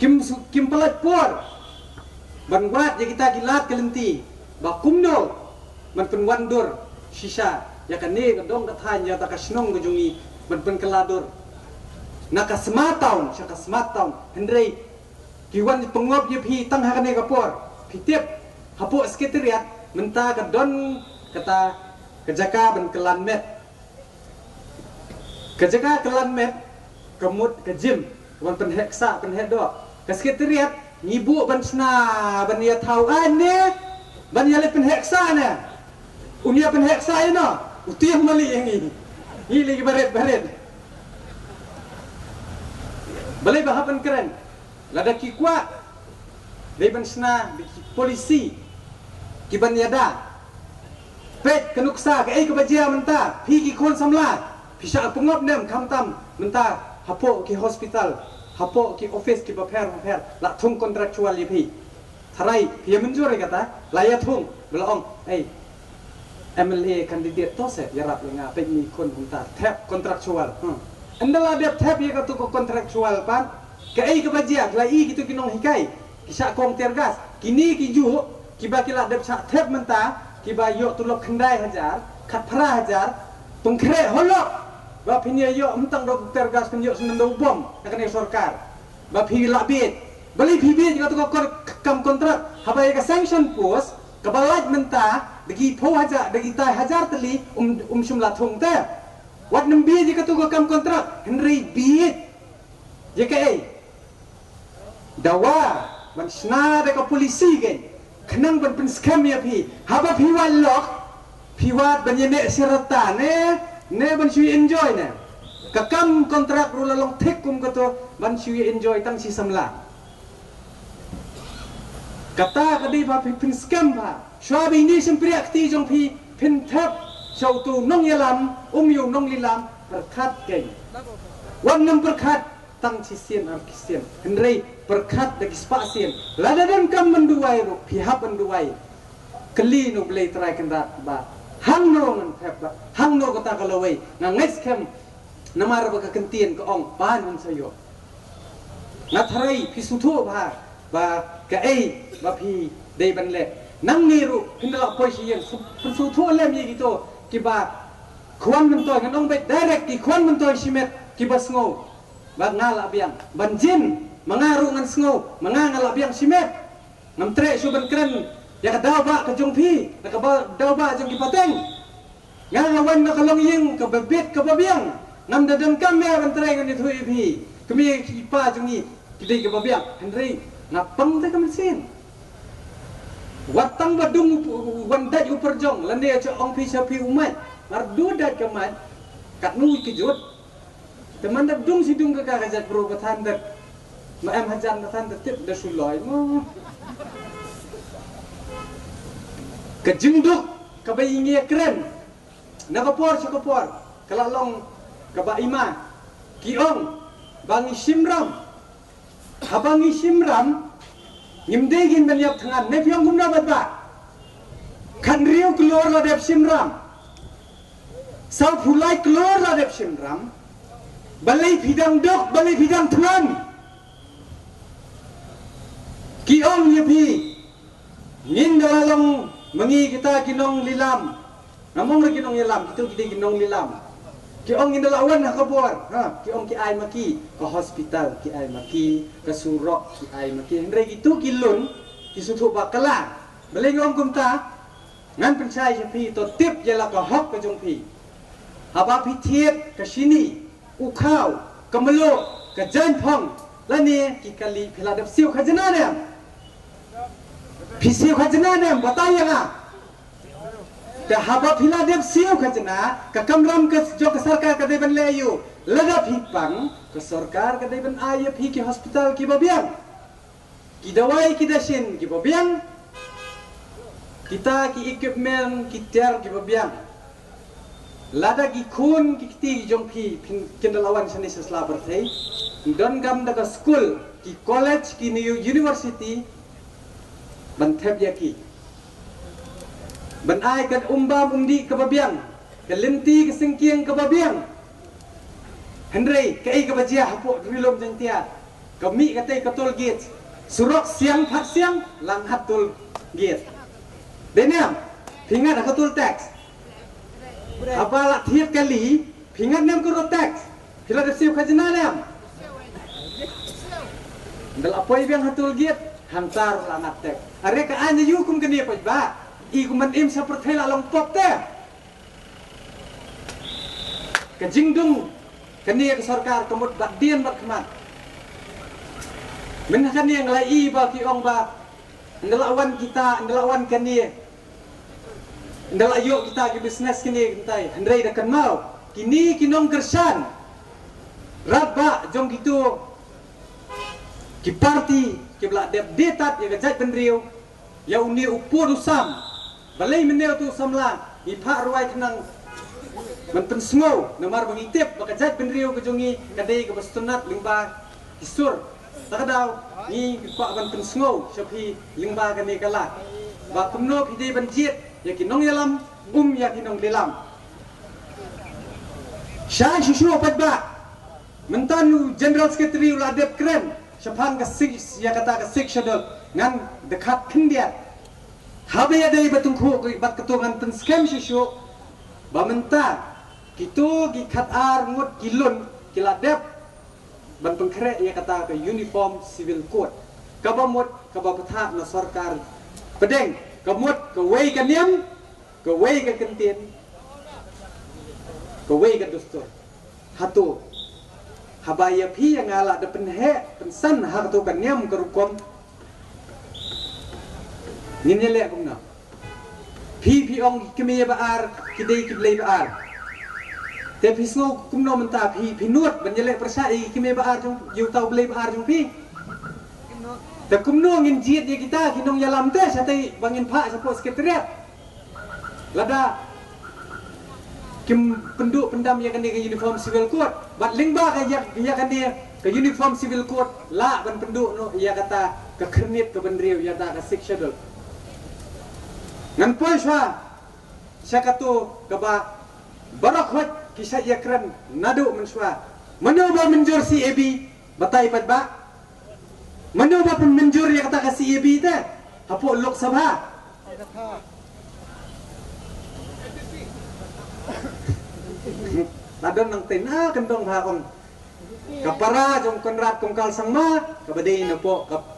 Kim su-, kim palat por. Ban wad ïa kita ki lad ka lynti. Ba kumno. Ban pynwan dur. Shisha. Ïa kane ka dong ka thaiñ ïa ta ka shnong ka jong i. Ban pynkylla dur. Na ka smart town. Sha ka smart town. Hynrei. Ki wan pynngop ïa phi tang ha kane ka por. Phi tip. Hapoh sekretariat. Mynta ka don kata ka jaka ban kylla met. Ka jaka kylla met, ka mut ka gym, wan pynheh ksa, pynheh doh. Ka sekretariat, ngi buh ban shna, ban ïa thaw, ah, ne, ban ïa leh pynheh ksa ne. Un ïa pynheh ksa ïa no, u tieng mali ïa ngi. Ngi leh ki barit, barit. Balei ba hap ban kren. Lada ki kwah dei ban shna da ki polisi ki ban ïada. Peit ka nuksa ka ei ka ba jia mynta, phi ki khun samla, phi shah pynngop ne em, khamtam mynta hapoh ki hospital, hapoh ki office ki bapher bapher, la thung contractual ïa phi. Tharai phi ïa mynjur ïa kata, la ïa thung, ba la ong, ei, M L A candidate to se ïarap ïa nga, peit ni khun kumta thep contractual. Hmm. Ynda la dep thep ïa katu ka contractual pat, ka ei ka ba jia, la i kitu ki nonghikai ki shah kong tear gas. Kine ki juh kiba ki la dep shah thep mynta, kiba ïoh tulop khyndai hajar, khatphra hajar, pynkhreh holok. Ba phin ïa ïoh mynta dok tear gas, phin ïoh sngewbha bom na kane sorkar. Ba phi lah bieit. Balei phi bieit katu ka kor-, kam kontrak. Haba ïa ka sanction post, kaba lait mynta, da ki phew hajar, da ki tai hajar tylli, um, um shym la thung te. Wat nym bieit ïa katu ka kam kontrak, hynrei bieit. Ïa kaei. Dawa, ban shna da ka polisi kein. Khnang ban pynskhem ïa phi. Haba phi wad lok, phi wad ban ïa neh syrta ne, ne ban shu enjoy ne. Ka kam kontrak ruh la long thik kum kato ban shu enjoy tang shi samla. Kata ka dei ba phi pynskhem ba. Shwa ba ine shympriah kti jong phi pynthep sha utu nongïalam, um ïa u nonglilam, pyrkhat kein. Wat nym pyrkhat tang shisien ar shisien. Hynrei pyrkhat da ki spah sien. Lada donkam ban duwai ruh, phi hap ban duwai. Kylli na U Blei Trai Kynrad ba hangno ngan thep ba hangno kata ka lawei. Nga ngeit skhem namar ba ka kyntien ka ong ba ngan sa ïoh. Nga tharai phi sngewthuh ba, ba kaei ba phi dei ban leh. Nangne ruh phin da lah poi sha ïing, sngewthuh lem ïa kito kiba khwan myntoi, ngan ong beit direct, ki khwan myntoi shimet kiba sngew ba nga lah biang. Ban jin ma nga ruh ngan sngew ma nga nga lah biang shimet. Ngam treh shuh ban kren ïa ka daw ba ka jong phi, ïa ka ba, daw ba jong ki pateng. Nga nga wan na ka longïing kaba bit kaba biang. Ngam da donkam ïa ban trei ngan ïathuh ïa phi. Kmie ki pa jong ngi ki dei kiba biang. Hynrei nga pang te ka mynsiem. Wat tang ba dung u, u, wan dait u pyrjong lane ïa cha ong phi cha phi u mait. Mar du dait ka mait. Katno i kjut. Te man da dung shi dung ka ka jait bro ba than da. Ma em hajan ba than da tip da shu loi mo. Ka jingduk kaba i ngi ïa kren. Na ka por sha ka por ka la long kaba ima. Ki ong ba ngi shim ram. Haba ngi shim ram ngim dei ngin ban ïap thngan ne phi ong kumno bad ba. Khatriew klur la dep shim ram. Sawphew lai klur la dep shim ram. Balei phi dang duk, balei phi dang thngan. Ki ong ïa phi. Ngin da la long ma ngi kita ki nonglilam. Ngam ong re ki nongïalam, kito ki dei ki nongïalam. Ki ong ngin da la wan ha ka bor, ha, ki ong ki ai ma ki, ka hospital ki ai ma ki, ka surok ki ai ma ki. Hynrei kito ki lun, ki sngewthuh ba ka la. Balei nga ong kumta? Ngan pynshai sha phi to tip ïa la ka hok ka jong phi. Haba phi thied ka shini, u khaw, ka mluh, ka jaiñphong, lane ki kali phi la dep siew khajna ne em? Phi siew khajna ne em? Batai ïa nga. Te haba phi la dep siew khajna, ka kamram ka jong ka sorkar ka dei ban leh aïu? Lada phi pang, ka sorkar ka dei ban ai ïa phi ki hospital kiba biang, ki dawai ki dashin kiba biang, kita ki equipment ki tiar kiba biang. Lada ki khun ki kti jong phi phin kin da la wan shane sha sla pyrthei, donkam da ka skul, ki college, ki university, ban thep ïa ki, ban ai ka umbam umdih kaba biang, ka lynti ka sengkieng kaba biang. Hynrei kaei kaba jia hapoh Ri Lum Jaiñtia? Ka mih katei ka toll gate, surok Siang Phatsiang, Langhat toll gate. Dei ne em? Phi ngat ha ka toll tax? Haba la thied kali, phi ngat ne em ka road tax? Phi la da siew khajna ne em? Ynda la poi biang ha toll gate, hangta ruh la ngat tax. Are ka aiñ aïu kum kane paidbah? I kum ban im sha pyrthei la long pop te. Ka jingdung kane ka sorkar ka mut bad dien bad khmat. Mynta kane nga la i ba ki ong ba ynda la wan kita, ynda la wan kane, ynda la ïoh kita ki business kine kyntai. Hynrei da kynmaw, kine ki nongkyrshan rangbah jong kito ki party kiba la dep die tad ïa ka jaitbynriew, ïa une u pud u sam. Balei mynne uto u samla, ngi phah rwai khnang ban pynsngew, namar ba ngi tip ba ka jaitbynriew ka jong ngi ka dei kaba sngewtynnat lyngba ki sur. Ta ka daw ngi kwah ban pynsngew sha phi lyngba kane ka lad, ba kumno phi dei ban jied ïa ki nongïalam, um ïa ki nongïalam. Shai shuh shuh paidbah. Mynta u General Secretary u la dep kren shaphang ka six, ïa kata ka Sixth Schedule, ngan dkhot khyndiat. Haba ïadei bad tyngkhuh bad kato ngan pynskhem shuh shuh ba mynta kito ki khatar ngut ki lun ki la dep ban pynkhreh ïa kata ka Uniform Civil Code, kaba mut kaba bthah na sorkar pdeng, ka mut kawei ka niam, kawei ka kyntien, kawei ka dustur. Hato haba ïa phi ïa nga la da pynheh pynsan ha kato ka niam ka rukom, ngin ïaleh kumno? Phi, phi ong ki kmie ba ar ki dei ki blei ba ar. Te phi sngew kumno mynta, phi, phi nud ban ïaleh pyrshah ïa ki kmie ba ar jong, ïa uta u blei ba ar jong phi? Te kumno ngin jied ïa kita ki nongïalam te shatei ba ngin phah shapoh Secretariat? Lada kim pynduh pyndam ïa kane ka Uniform Civil Code. Bad lyngba ka ïa, ïa kane ka Uniform Civil Code lah ban pynduh noh ïa kata ka khyrnit ka bynriew, ïa kata ka Sixth Schedule. Ngan poi shuwa sha kato kaba baroh khoit ki shait ïakren naduh mynshuwa. Mano ba mynjur C A B? Batai paidbah. Mano ba pynmynjur ïa kata ka C A B te hapoh Lok Sabha? La don nangta, na kyndong ha ong ka para jong Conrad Kongkal Sangma kaba dei napoh ka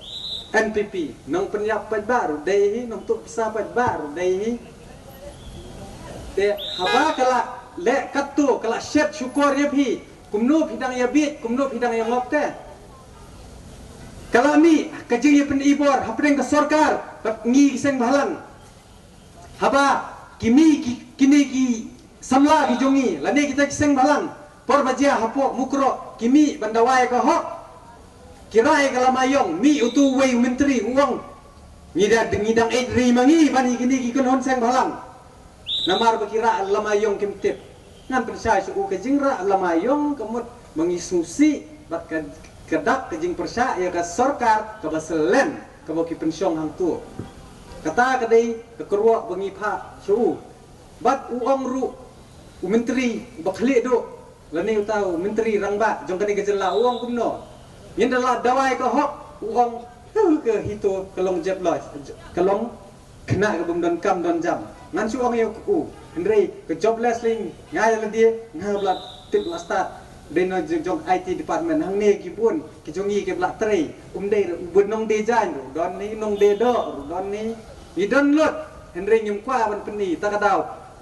N P P. Nongpynïap paidbah ruh dei hi, nongtuh pisa paidbah ruh dei hi. Te haba ka la leh katto, ka la shet shukor ïa phi, kumno phi dang ïa bieit, kumno phi dang ïa ngop te? Ka la mih ka jingïapyni bor hapdeng ka sorkar bad ngi ki seng bhalang. Haba ki mih ki, kine ki samla ki jong ngi lane kita ki seng bhalang, por ba jia hapoh Mukroh, ki mih ban dawa ïa ka hok, ki rah ïa ka lama ïong, mih utu uwei u myntri u ong, ngi da, ngi dang eit ri ma ngi ban ïa kine ki kynhun seng bhalang. Namar ba ki rah lama ïong kim tip. Ngan pynshai sha u, ka jingrah lama ïong ka mut ba ngi sngewsih bad ka, ka dak ka jingpyrshah ïa ka sorkar kaba selen kaba ki pynshong hangto. Kata ka dei ka kyrwoh ba ngi phah sha u. Bad u ong ruh u myntri uba khlieh duh, lane uta u myntri rangbah jong kane ka jylla, u ong kumno? Ngin da la dawa ïa ka hok, u ong, "Huh, ka HITO ka long jobless, ka long khynnah ka bym don kam don jam." Ngan shu ong ïa u, hynrei ka jobless lei nga ïa lade, nga ba la tip la stad. Dei na jong, jong I T department, hangne ki bun ki jong ngi kiba la trei. Um dei ruh, u bun nongdie jaiñ ruh don ne, nongdie doh ruh don ne. Ngi don lut, hynrei ngim kwah ban pyni. Ta ka daw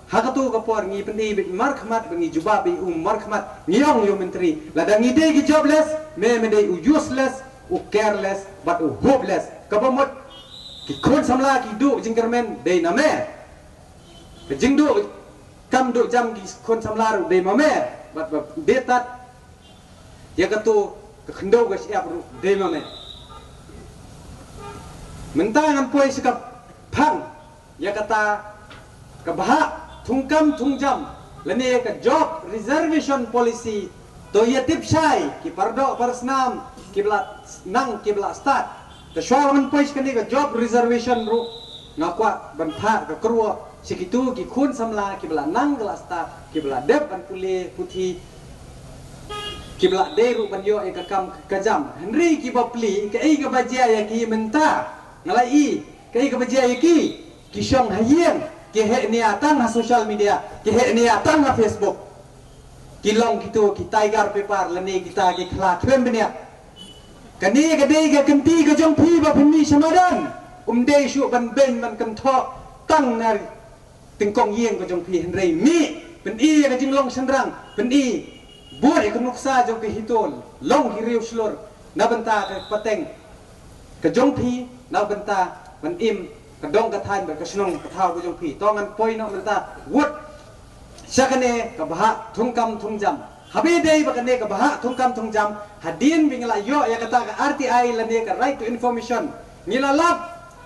ha kato ka por ngi pyni beit markhmat, ba ngi jubab beit u markhmat. Ngi ong ïa u myntri, lada ngi dei ki jobless, me me dei u useless, u careless bad u hopeless. Kaba mut ki khun samla ki duh jingkyrmen dei na me. Ka jingduh kam duh jam ki khun samla ruh dei ma me. Bad, bad dei tad Ïa kato ka khyndew ka shyiap ruh dei ma me. Mynta ngan poi sha ka phang ïa kata ka bhah thungkam thungjam lane ka job reservation policy. To ïa tip shai ki pardoh parsnam kiba la nang kiba la stad. Te shuwa ngan poi sha kane ka job reservation ruh nga kwah ban phah ka kyrwoh sha kito ki khun samla kiba la nang kiba la stad, kiba la dep ban pule puthi, kiba la dei ruh ban ïoh ïa ka kam ka jam. Hynrei kiba pli, kaei kaba jia ïa ki mynta? Nga la i kaei kaba jia ïa ki? Ki shong ha ïing, ki heh nia tang ha social media, ki heh nia tang ha Facebook. Ki long kito ki tiger paper lane kita ki khla khlem bniat. Kane ka dei ka kynti ka jong phi ba phin mih sha madan. Um dei shuh ban beiñ ban kynthoh tang na tyngkong ïing ka jong phi, hynrei mih pyni ïa ka jinglong shynrang, pyni bud ïa ka nuksa jong ka HITO, long ki riew shlur na bynta ka pateng ka jong phi, na bynta ban im ka dong ka thaiñ bad ka shnong ka thaw ka jong phi. To ngan poi noh mynta wut sha kane ka bhah thungkam thungjam. Haba dei ba kane ka bhah thungkam thungjam, hadien ba ngi la ïoh ïa kata ka R T I lane ka right to information, ngi la lap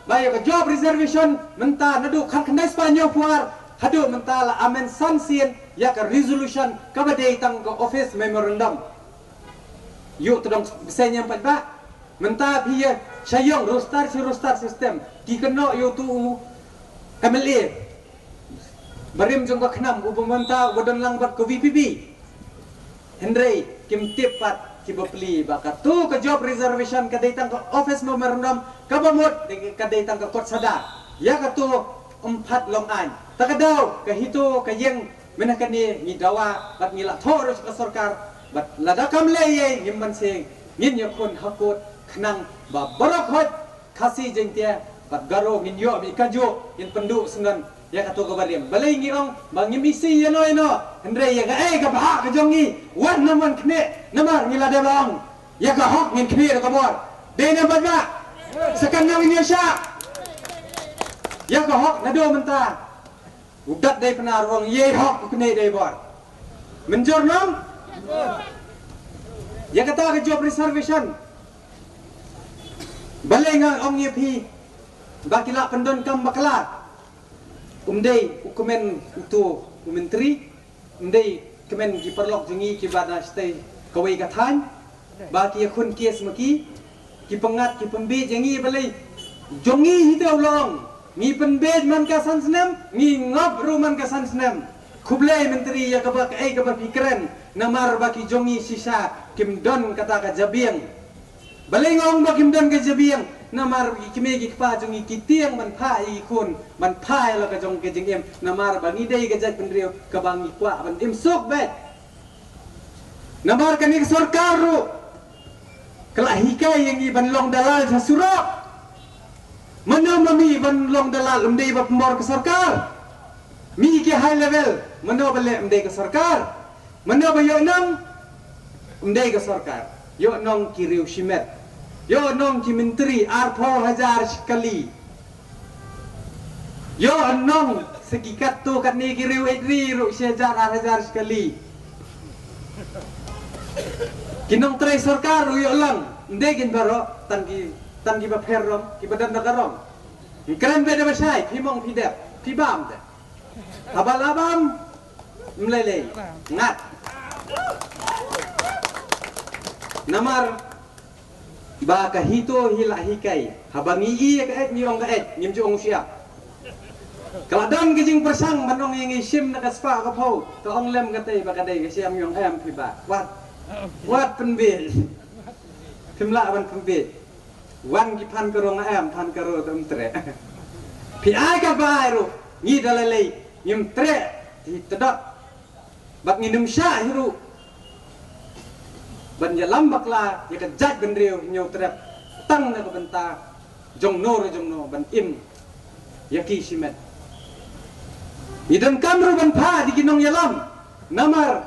ba ïa ka job reservation mynta naduh khatkhyndai spah hynñiewphew ar haduh mynta la amend san sien ïa ka resolution kaba dei tang ka office memorandum. Ïoh tdong bseiñ ïa paidbah. Mynta phi ïa shah ïong roster shi roster system, ki kynnoh ïa utu u M L A barim jong ka khnam uba mynta uba don lang bad ka V P P. Hynrei kim tip pat kiba pli ba kato ka job reservation ka dei tang ka office memorandum, kaba mut ka dei tang ka kot sada. Ïa kato ym pat long aiñ. Ta ka daw ka HITO ka ïeng mynta kane ngi dawa bad ngi la thoh ruh sha ka sorkar bad lada kam leh ei ei ngim banse ngin ïakhun ha kot khnang ba baroh khoit Khasi, Jaiñtia bad Garo ngin ïoh bad kajuh ngin pynduh syndon ïa kato kaba rim. Balei ngi ong ba ngim isih ïano ïano, hynrei ïa kaei ka bhah ka jong ngi wat nym wan khmih, namar ngi la dep ong ïa ka hok ngin khmih da ka bor. Dei ne em pat ba? Sa katno ngin ïoh shah ïa ka hok naduh mynta? U dat dei Pnar, u ong ïa i hok u khmih da i bor. Mynjur nong? Ïa kata ka job reservation, balei nga ong ïa phi ba ki la pyndonkam bakla? Um dei u kmen uto u myntri, um dei kmen ki paralok jong ngi kiba na shatei kawei ka thaiñ ba ki ïakhun case ma ki, ki pyngngad ki pynbiej ïa ngi. Balei? Jong ngi hi te u long, ngi pynbiej man ka san snem, ngi ngop ruh man ka san snem. Khublei myntri ïa kaba kaei kaba phi kren, namar ba ki jong ngi shisha kim don kata ka jabieng. Balei nga ong ba kim don ka jabieng? Namar ba ki kmie ki kpa jong ngi ki tieng ban phah ïa ki khun, ban phah ïa la ka jong ka jingim, namar ba ngi dei ka jaitbynriew kaba ngi kwah ban im suk beit. Namar kane ka sorkar ruh ka la hikai ïa ngi ban long dalal sha surok. Mano ma mih ban long dalal? Ym dei ba pynbor ka sorkar? Mih ki high level, mano ba leh? Ym dei ka sorkar. Mano ba ïoh nong? Ym dei ka sorkar. Ïoh nong ki riew shimet. Ïoh nong ki myntri arphew hajar shi kali. Ïoh nong sa ki katto katne ki riew eit ri ruh shi hajar ar hajar shi kali. Ki nongtrei sorkar ruh ïoh lang. Ym dei kin baroh, tang ki, tang kiba pher rong, kiba don da ka rong. Ngi kren beit da ba shai, phi mong phi dep, phi bam te. Haba la bam, ym lei lei, ngat. Namar ba ka HITO hi la hikai, haba ngi i ïa ka eit ngi ong ka eit, ngim ju ong shuh. Ka la don ka jingpyrshang ban ong ïa ngi shim na ka spah ka phew, ka ong lem katei ba ka dei ka shiang, ngi ong em phi ba. Wat, wat pynbiej. Phim lah ban pynbiej. Wan ki phan ka rong em, phan ka rong te ym treh. Phi ai ka ba ai ruh, ngi da lei lei ngim treh hi tdot. Bad ngin ym shah hi ruh ban ïalam bakla ïa ka jaitbynriew Hynñiewtrep tang na ka bynta jong no re jong no ban im ïa ki shimet. Ngi donkam ruh ban phah da ki nongïalam, namar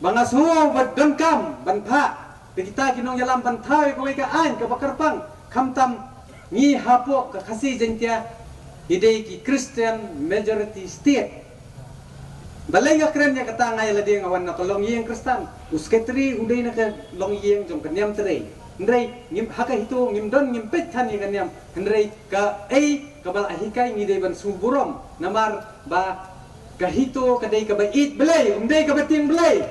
ba nga sngew ba donkam ban phah da kita ki nongïalam ban thaw ïa kawei ka aiñ kaba kyrpang, khamtam ngi hapoh ka Khasi Jaiñtia ngi dei ki Christian majority state. Balei nga kren ïa kata? Nga ïa lade nga wan na ka longïing Khristan. U sekretari u dei na ka longïing jong ka niam trei. Hynrei ngim, ha ka HITO ngim don, ngim peit than ïa ka niam. Hynrei kaei kaba la hikai ngi dei ban sngewburom. Namar ba ka HITO ka dei kaba ïeit Blei, um dei kaba tieng Blei.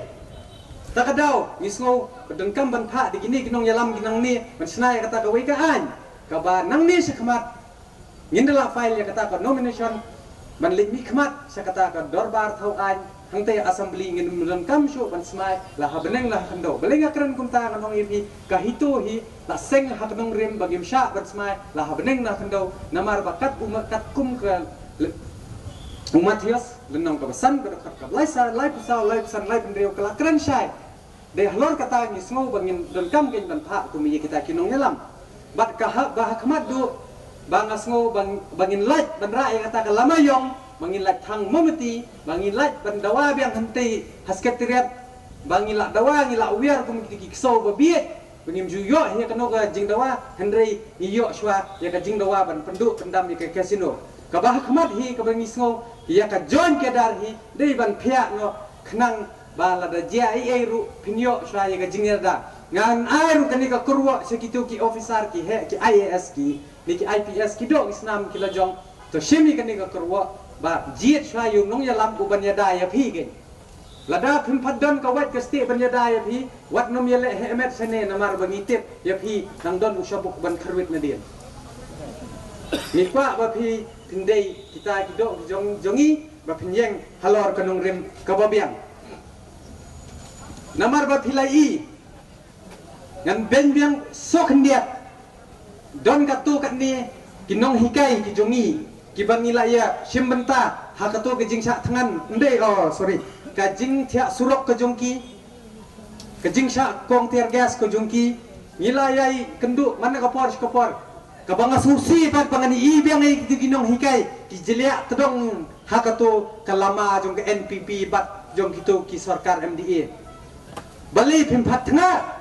Ta ka daw ngi sngew ba donkam ban phah da kine ki nongïalam ki nangne ban shna ïa kata kawei ka aiñ kaba nangne shakhmat ngin da la file ïa kata ka nomination ban leit mihkhmat sha kata ka dorbar thaw aiñ hangta ïa assembly. Ngim donkam shuh ban smai la ha bneng la ha khyndew. Balei nga kren kumta? Ngan ong ïa phi, ka HITO hi la seng ha ka nongrim ba ngim shah ban smai la ha bneng la ha khyndew. Namar ba kat u ma-, katkum ka le-, u Mathaios lynnong kaba san, ka dkhot kaba lai sa, lai phew saw, lai phew san, lai phew hynriew ka la kren shai. Dei halor kata ngi sngew ba ngin donkam kein ban phah kum ïa kita ki nongïalam. Bad ka ha, ba ha khmat duh ba nga sngew ba, ba ngin lait ban rah ïa kata ka lama ïong, ba ngin lait thang mombati, ba ngin lait ban dawa biang hangtei ha Secretariat, ba ngin lah dawa, ngin lah wiar kum kita ki ksew ba bieit, ba ngim ju ïoh ïa kano ka jingdawa, hynrei ngi ïoh shuwa ïa ka jingdawa ban pynduh pyndam ïa ka casino. Kaba ha khmat hi kaba ngi sngew ïa ka joint cadre hi dei ban phiah noh khnang ba lada jia ei ei ruh phin ïoh shuwa ïa ka jingïada. Ngan ai ruh kane ka kyrwoh sha kito ki officer, ki heh, ki I A S, ki ne ki I P S, ki doh ki snam ki la jong. To shim ïa kane ka kyrwoh ba jied shuwa ïa u nongïalam uban ïada ïa phi kein. Lada phim pat don ka wait ka stieh ban ïada ïa phi, wat nym ïaleh heh met shane, namar ba ngi tip ïa phi nang don u shabuk ban kyrwit nadien. Ngi kwah ba phi phin dei kita ki doh ki jong, jong ngi, ba phin ïeng halor ka nongrim kaba biang. Namar ba phi la i, ngan beiñ biang sha khyndiat. Don katto katne ki nonghikai ki jong ngi kiba ngi la ïa shim bynta ha katto ka jingshah thngan, ynda, oh sorry, ka jingthiah surok ka jong ki, ka jingshah kong tear gas ka jong ki, ngi la ïai kynduh man ka por sha ka por. Kaba nga sngewsih bad ba ngan i biang ïa kito ki nonghikai ki jliah tdong ha kato ka lama jong ka N P P bad jong kito ki sorkar M D A. Balei phim pat thngat?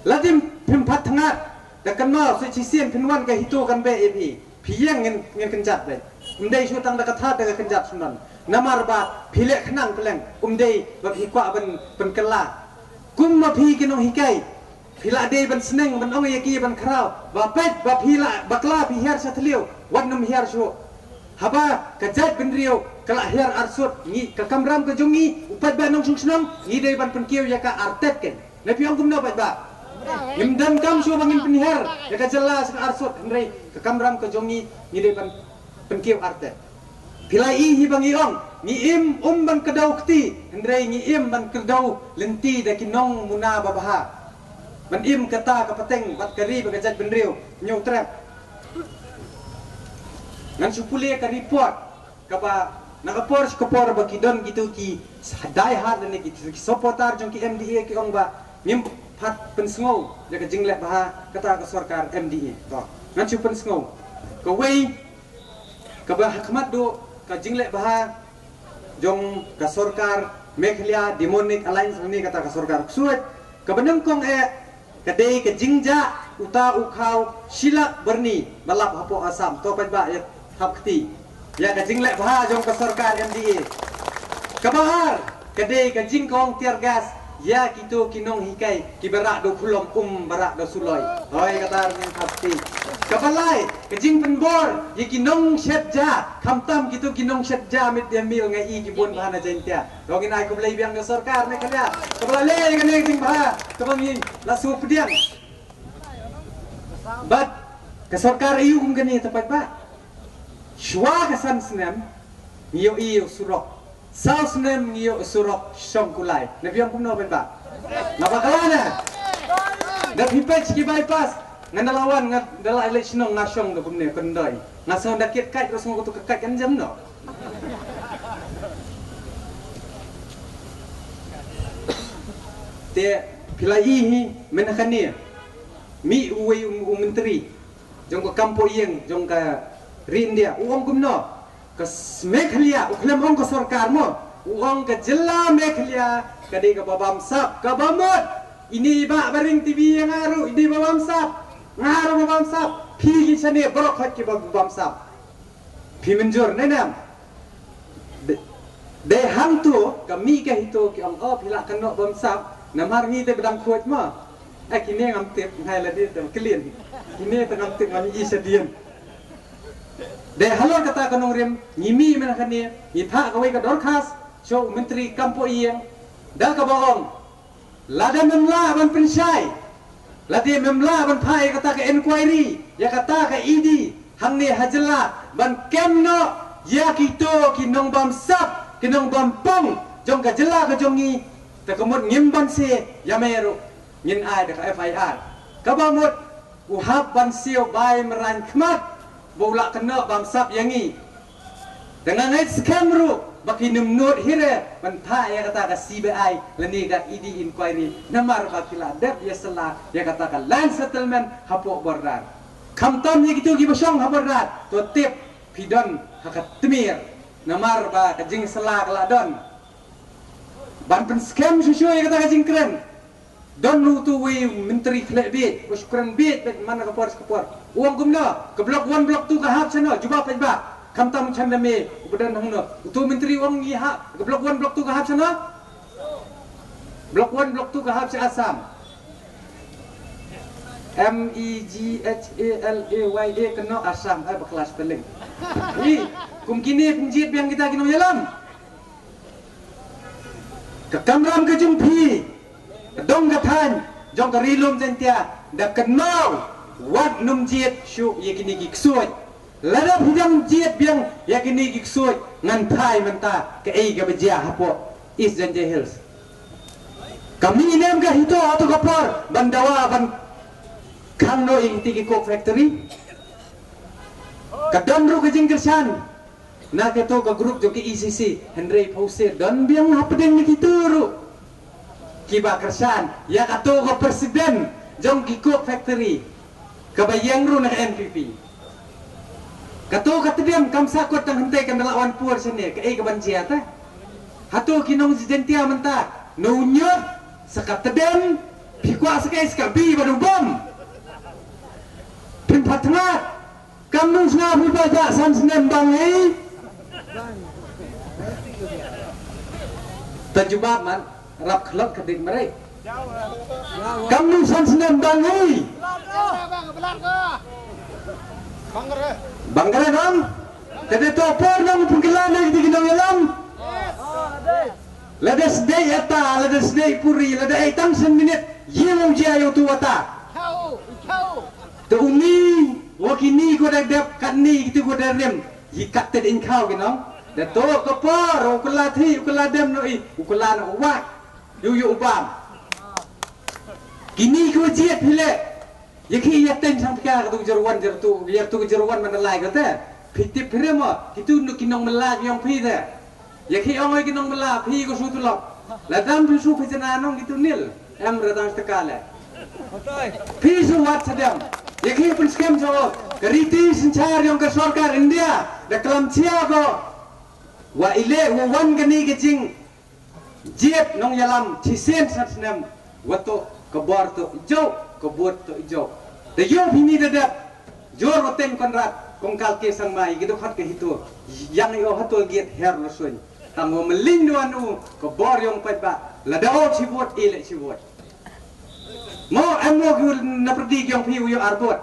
Lada phim pat thngat, da kynmaw sa shisien phin wan ka HITO kan beh ïa phi. Phi ïeng ngin, ngin kynjat beit. Um dei shu tang da ka thad da ka kynjat shu nan. Namar ba phi leh khnang pleng, um dei ba phi kwah ban pynkylla. Kum ma phi ki nonghikai, phi la dei ban sneng ban ong ïa ki ban khraw ba peit ba phi la bakla phi hiar sha thliew, wat nym hiar shuh. Haba ka jaitbynriew ka la hiar arsut, ngi ka kamram ka jong ngi, u paidbah nongshong shnong, ngi dei ban pynkiew ïa ka artet kein. Ne phi ong kumno paidbah? Ngim donkam shuh ba ngin pynhiar ïa ka jylla sha ka arsut, hynrei ka kamram ka jong ngi, ngi dei ban pynkiew artet. Phi la i hi ba ngi ong, ngi im um ban kdew kti, hynrei ngi im ban kdew lynti da ki nongmuna babha. Ban im kata ka pateng bad ka ri bad ka jaitbynriew, ñiewtrep. Ngan shu pule ka report kaba na ka por sha ka por ba ki don kito ki die hard lane ki, ki supporter jong ki M D A ki ong ba ngim pat pynsngew ïa ka jingleh bha kata ka sorkar M D A. To, ngan shu pynsngew. Kawei kaba ha khmat duh ka jingleh bha jong ka sorkar Meghalaya Demonic Alliance lane kata ka sorkar ksuid, kaba nyngkong eh ka dei ka jingjah uta u khaw Shilak Byrni ba lap hapoh Assam. To paidbah ïa thap kti ïa ka jingleh bha jong ka sorkar M D A. Kaba ar ka dei ka jingkong tear gas ïa kito ki nonghikai kiba rah da u khulom um ba rah da u suloi. Hoi, kata ar ngin thap kti. Kaba lai ka jingpynbor ïa ki nongshet ja, khamtam kito ki nongshet ja mid day meal, nga i ki bun bha na Jaintia. To ngin ai khublei biang ïa ka sorkar Meghalaya kaba la leh ïa kane ka jingbha kaba ngi la shu pdiang. Bad ka sorkar aïu kum kane, to paidbah? Shuwa ka san snem ngi ïohi ïa u surok. Saw snem ngi ïoh surok shong kulai. Na biang kumno paidbah? Nga bakla na. Da phi peit ki bypass, nga na lawan, nga da la leit shnong nga shong da kumne pyndoi. Nga song da kit kait, ros nga kutu ka kait kan jam no. Te phi la i hi mynhynnin. Mih uwei u, u myntri jong ka kam pohiing jong ka ri India u ong kumno? Ka s-, Meghalaya, u khlem ong ka sorkar mo, u ong ka jylla Meghalaya ka dei kaba bamsap, kaba mut. Ini ba baring T V ïa nga ruh, ini ba bamsap, nga ruh ba bamsap. Phi ki shane baroh khoit kiba bamsap. Phi mynjur ne em? De-, Dei hangto ka mih ka hito ki ong, oh, phi lah kynnoh bamsap, namar ngi te ba dang khuid mo. Eh, kine ngam tip, ngai la dei te clean. Kine te ngam tip, ngam i shadien. Dei halor kata ka nongrim, ngi mih mynta kane, ngi phah kawei ka dorkhas sha u Myntri kam poh ïing, da kaba ong, lada mem lah ban pynshai, lada mem lah ban phah ïa kata ka inquiry, ïa kata ka E D hangne ha jylla, ban kem noh ïa kito ki nongbamsap, ki nongbamfong jong ka jylla ka jong ngi, te ka mut ngim banse ïa me ruh, ngin ai da ka F I R. Kaba mut u hap ban siew bai mrain khmat ba u lah kynnoh bamsap ïa ngi. Te nga ngeit skhem ruh ba kim nud hi re ban phah ïa kata ka C B I lane ka E D inquiry, namar ba ki la dep ïasylla ïa kata ka land settlement hapoh border. Khamtam ïa kito kiba shong ha border, to tip phi don ha ka tmier, namar ba ka jingsylla ka la don. Ban pynskhem shuh shuh ïa kata ka jingkren, don utu uwei u myntri khleh bieit, u shu kren bieit beit man ka por sha ka por. U ong kumno, ka block one, block two ka hap shano, jubab paidbah. Khamtam u Chandra Me uba don hangno. Utu u myntri u ong ngi hap, ka block one, block two ka hap shano? Block one, block two ka hap sha Assam. M E G H A L A Y A, kano Assam, ai ba klas spelling. Ih, kum kine pynjied biang kita ki nongïalam. Ka kamram ka jong phi, ka dong ka thaiñ jong ka Ri Lum Jaiñtia, da kynmaw wat nym jied shuh ïa kine ki ksuid. Lada phi dang jied biang ïa kine ki ksuid, ngan phai mynta kaei kaba jia hapoh East Jaintia Hills. Ka mih nem ka hito hato ka por ban dawa ban khang noh ïa kiti ki coke factory. Ka don ruh ka jingkyrshan na kato ka group jong ka E C C, hynrei phi sngewsih don biang hapdeng na kito ruh kiba kyrshan ïa kato ka president jong ki coke factory, kaba ïeng ruh na ka N P P. Kato ka tdem kam sahkut tang hynrei kan da lah wan pur shane, kaei kaban jia te? Hato ki nong Jaintia mynta, no ñiut sa ka tdem, phi kwah sa kaei, sa ka bi bad u bom? Phim pat thngat. Kam nang sngap hi ba jah san snem bang hi. Ta jubab man, rap khlot ka dik mare. Kam nang san snem bang hi. Bang kare nang. Te dei to por nang pynkylla na ki nongïalam. Lada sdei ata, lada sdei puri, lada ai tang san minit, ïa u jia ïa utu ata. Te uni, wa kini ko da dep, katni kiti ko da rem, yi kat te dei khaw ki nong. Da to ka por, u kylla thi, u kylla dem no i, u kylla no wa, yu yu u bam. Kini ko jied phi le, ïa ki ïa ten sang ka tu jerwan jer tu, jer tu jerwan man lai ko te. Phi tip phi rem mo, kitu nu ki nong mala ki yong phi te. Ïa ki ong oi ki nong mala, phi ko su tu lok. La dam phi su phi jana nong kitu nil. Em ra dang stekale. Phi su wat sadam. Ïa ki pun skem jo. Ka riti synshar yong ka sorkar India. Da klam chia ko. Wa ile wa wan kani ka jing. Jied nongïalam, chisien san snem. Wa to ka bor to ijo, ka bor to ijo. Da yo phi ni da dep. Jor wa ten Konrad, kong kal ke sang mai, gitu khat ke hito. Yang yo hato giet her lo suin. Tang wa meling duan u, ka bor yong paidbah. Lada o chibot, ile chibot. Mo em mo ki na perdi yong phi u yo arbot.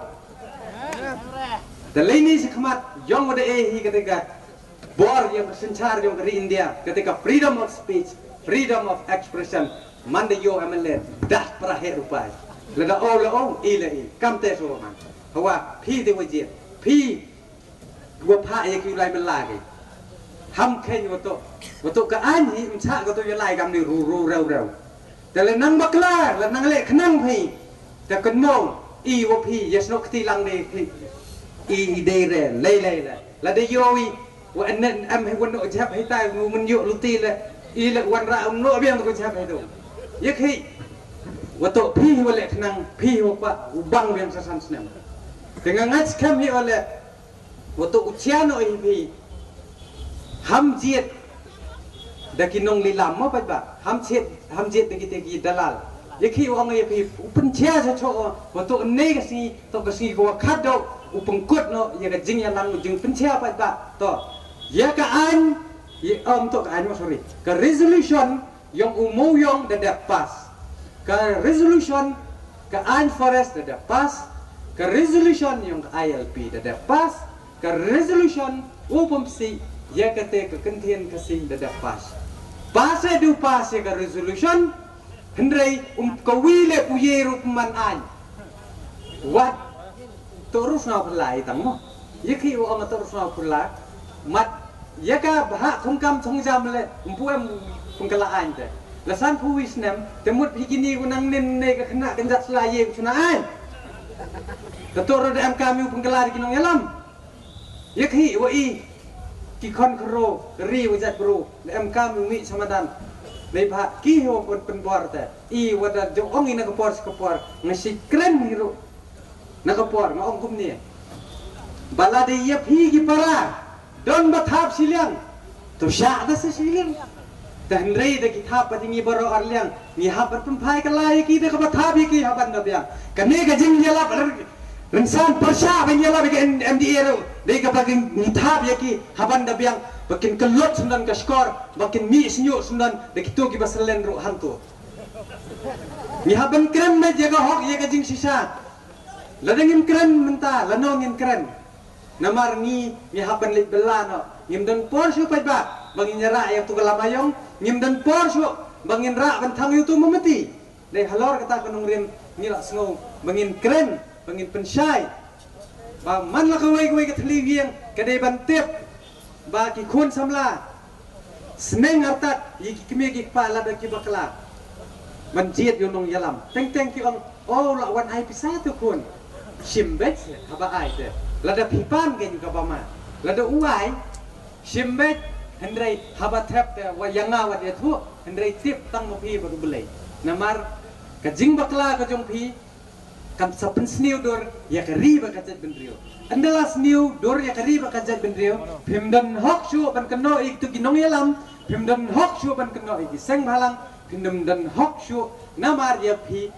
Da leini si khmat yong wa da e hi kata ka bor yong ka synshar yong ka ri India, kata ka freedom of speech, freedom of expression. Man da yo M L A das pra he rupai. Lada o la o, i la i. Kam te so man. Hawa phi te wa jied. Phi Wa pha ïa ki u lai mala ki. Ham khein wa to. Wa to ka aiñ hi um chah ka to ïa lai kam ni ru ru rau rau. Te le nang bakla, le nang le khnang phi. Te kan mo i wa phi ïa sno kti lang de phi. I i de re, lei lei le. La de yo i wa en em hi wa no jap hi tai mu mun yo luti le. I le wan ra um no biang ko jap hi to. Ïa khi. Wa to phi wa le khnang phi wa kwa u bang biang sa san snem. Te nga ngach kam hi wa le Wa to u chia no hi phi. Ham jied da ki nong lilam mo paidbah. Ham jied, ham jied da ki te ki dalal. Ïa ki ong ïa phi u pynchia cha cho o. Wa to ne ka sngi, to ka sngi ko wa khat do u pynkut no ïa ka jingïalang u jingpynchia paidbah. To ïa ka aiñ Ye, um, to ka aiñ, sorry. Ka resolution yong u Mowïong da dep pass. Ka resolution ka aiñ forest da dep pass. Ka resolution yong ka I L P da dep pass. Ka resolution u pumsi ya kate ka kyntien ka sing da dep pass. Pass e du pass ya ka resolution. Hynrei um ka wi le u ye ruh man aiñ. Wat to ruh sna pula i tang mo. Ye ki u ong to ruh sna pula. Mat ya ka bha thung kam thung jam le um pu em pung kala aiñ te. La san pu wi snem te mut hi kini u nang nin ne ka khna kan jat sla ye u sna aiñ. Ka to ruh da em kam u pung kala ki nong yalam. Yak hi wa i ki khon khro ri wa jat bru da em kam u mi samadan. Nei bha ki ho pun pun bor te i wa da jong ong i na ka por sa ka por nga si kren hi ru. Na ka por nga ong kum ni. Bala de yep hi ki para don ba thap siliang. To sha da sa siliang. Te hynrei da ki thap ba ngi baro ar liang ngi hap ban pynphai ka la ya ki da ka ba thap ya ki hap ban da biang. Kane ka jing ya lap rynsan pyrsa ban ya lap ya ka M D A ru dei ka ba ngi thap ya ki hap ban da biang ba kin kelot sendon ka skor ba kin mi snyu sendon da ki tu ki ba selen ru hantu. Ngi hap ban kren na ya ka hok ya ka jing sisa. La da ngin kren mynta la no ngin kren. Namar ngi ngi hap ban leit bela no ngim don por shu pait ba ba ngin ïa rah ïa tu ka lama ïong ngim don por shu ba ngin rah ban thang ïa tu mamati. Dei halor kata ka nongrim ngi la sngew ba ngin kren ba ngin pynshai ba man la kawei kawei ka thli ïing ka dei ban tip ba ki khun samla Sneng artat ïa ki kmie ki kpa lada ki bakla. Ban jied ïa u nongïalam. Teng teng ki ong, "Oh, la wan ai pisa tu khun." Shim beit haba ai te. Lada phi pan kein kaba ma. Lada u ai shim beit hynrei haba thep te wa ïa nga wat ïathuh hynrei tip tang ma phi bad U Blei. Namar ka jingbakla ka jong phi kan sa pynsniew dur ïa ka ri bad ka jaitbynriew. Ynda la sniew dur ïa ka ri bad ka jaitbynriew, phim don hok shuh ban kynnoh ïa kitu ki nongïalam, phim don hok shuh ban kynnoh ïa ki seng bhalang, phim don hok shuh namar ïa phi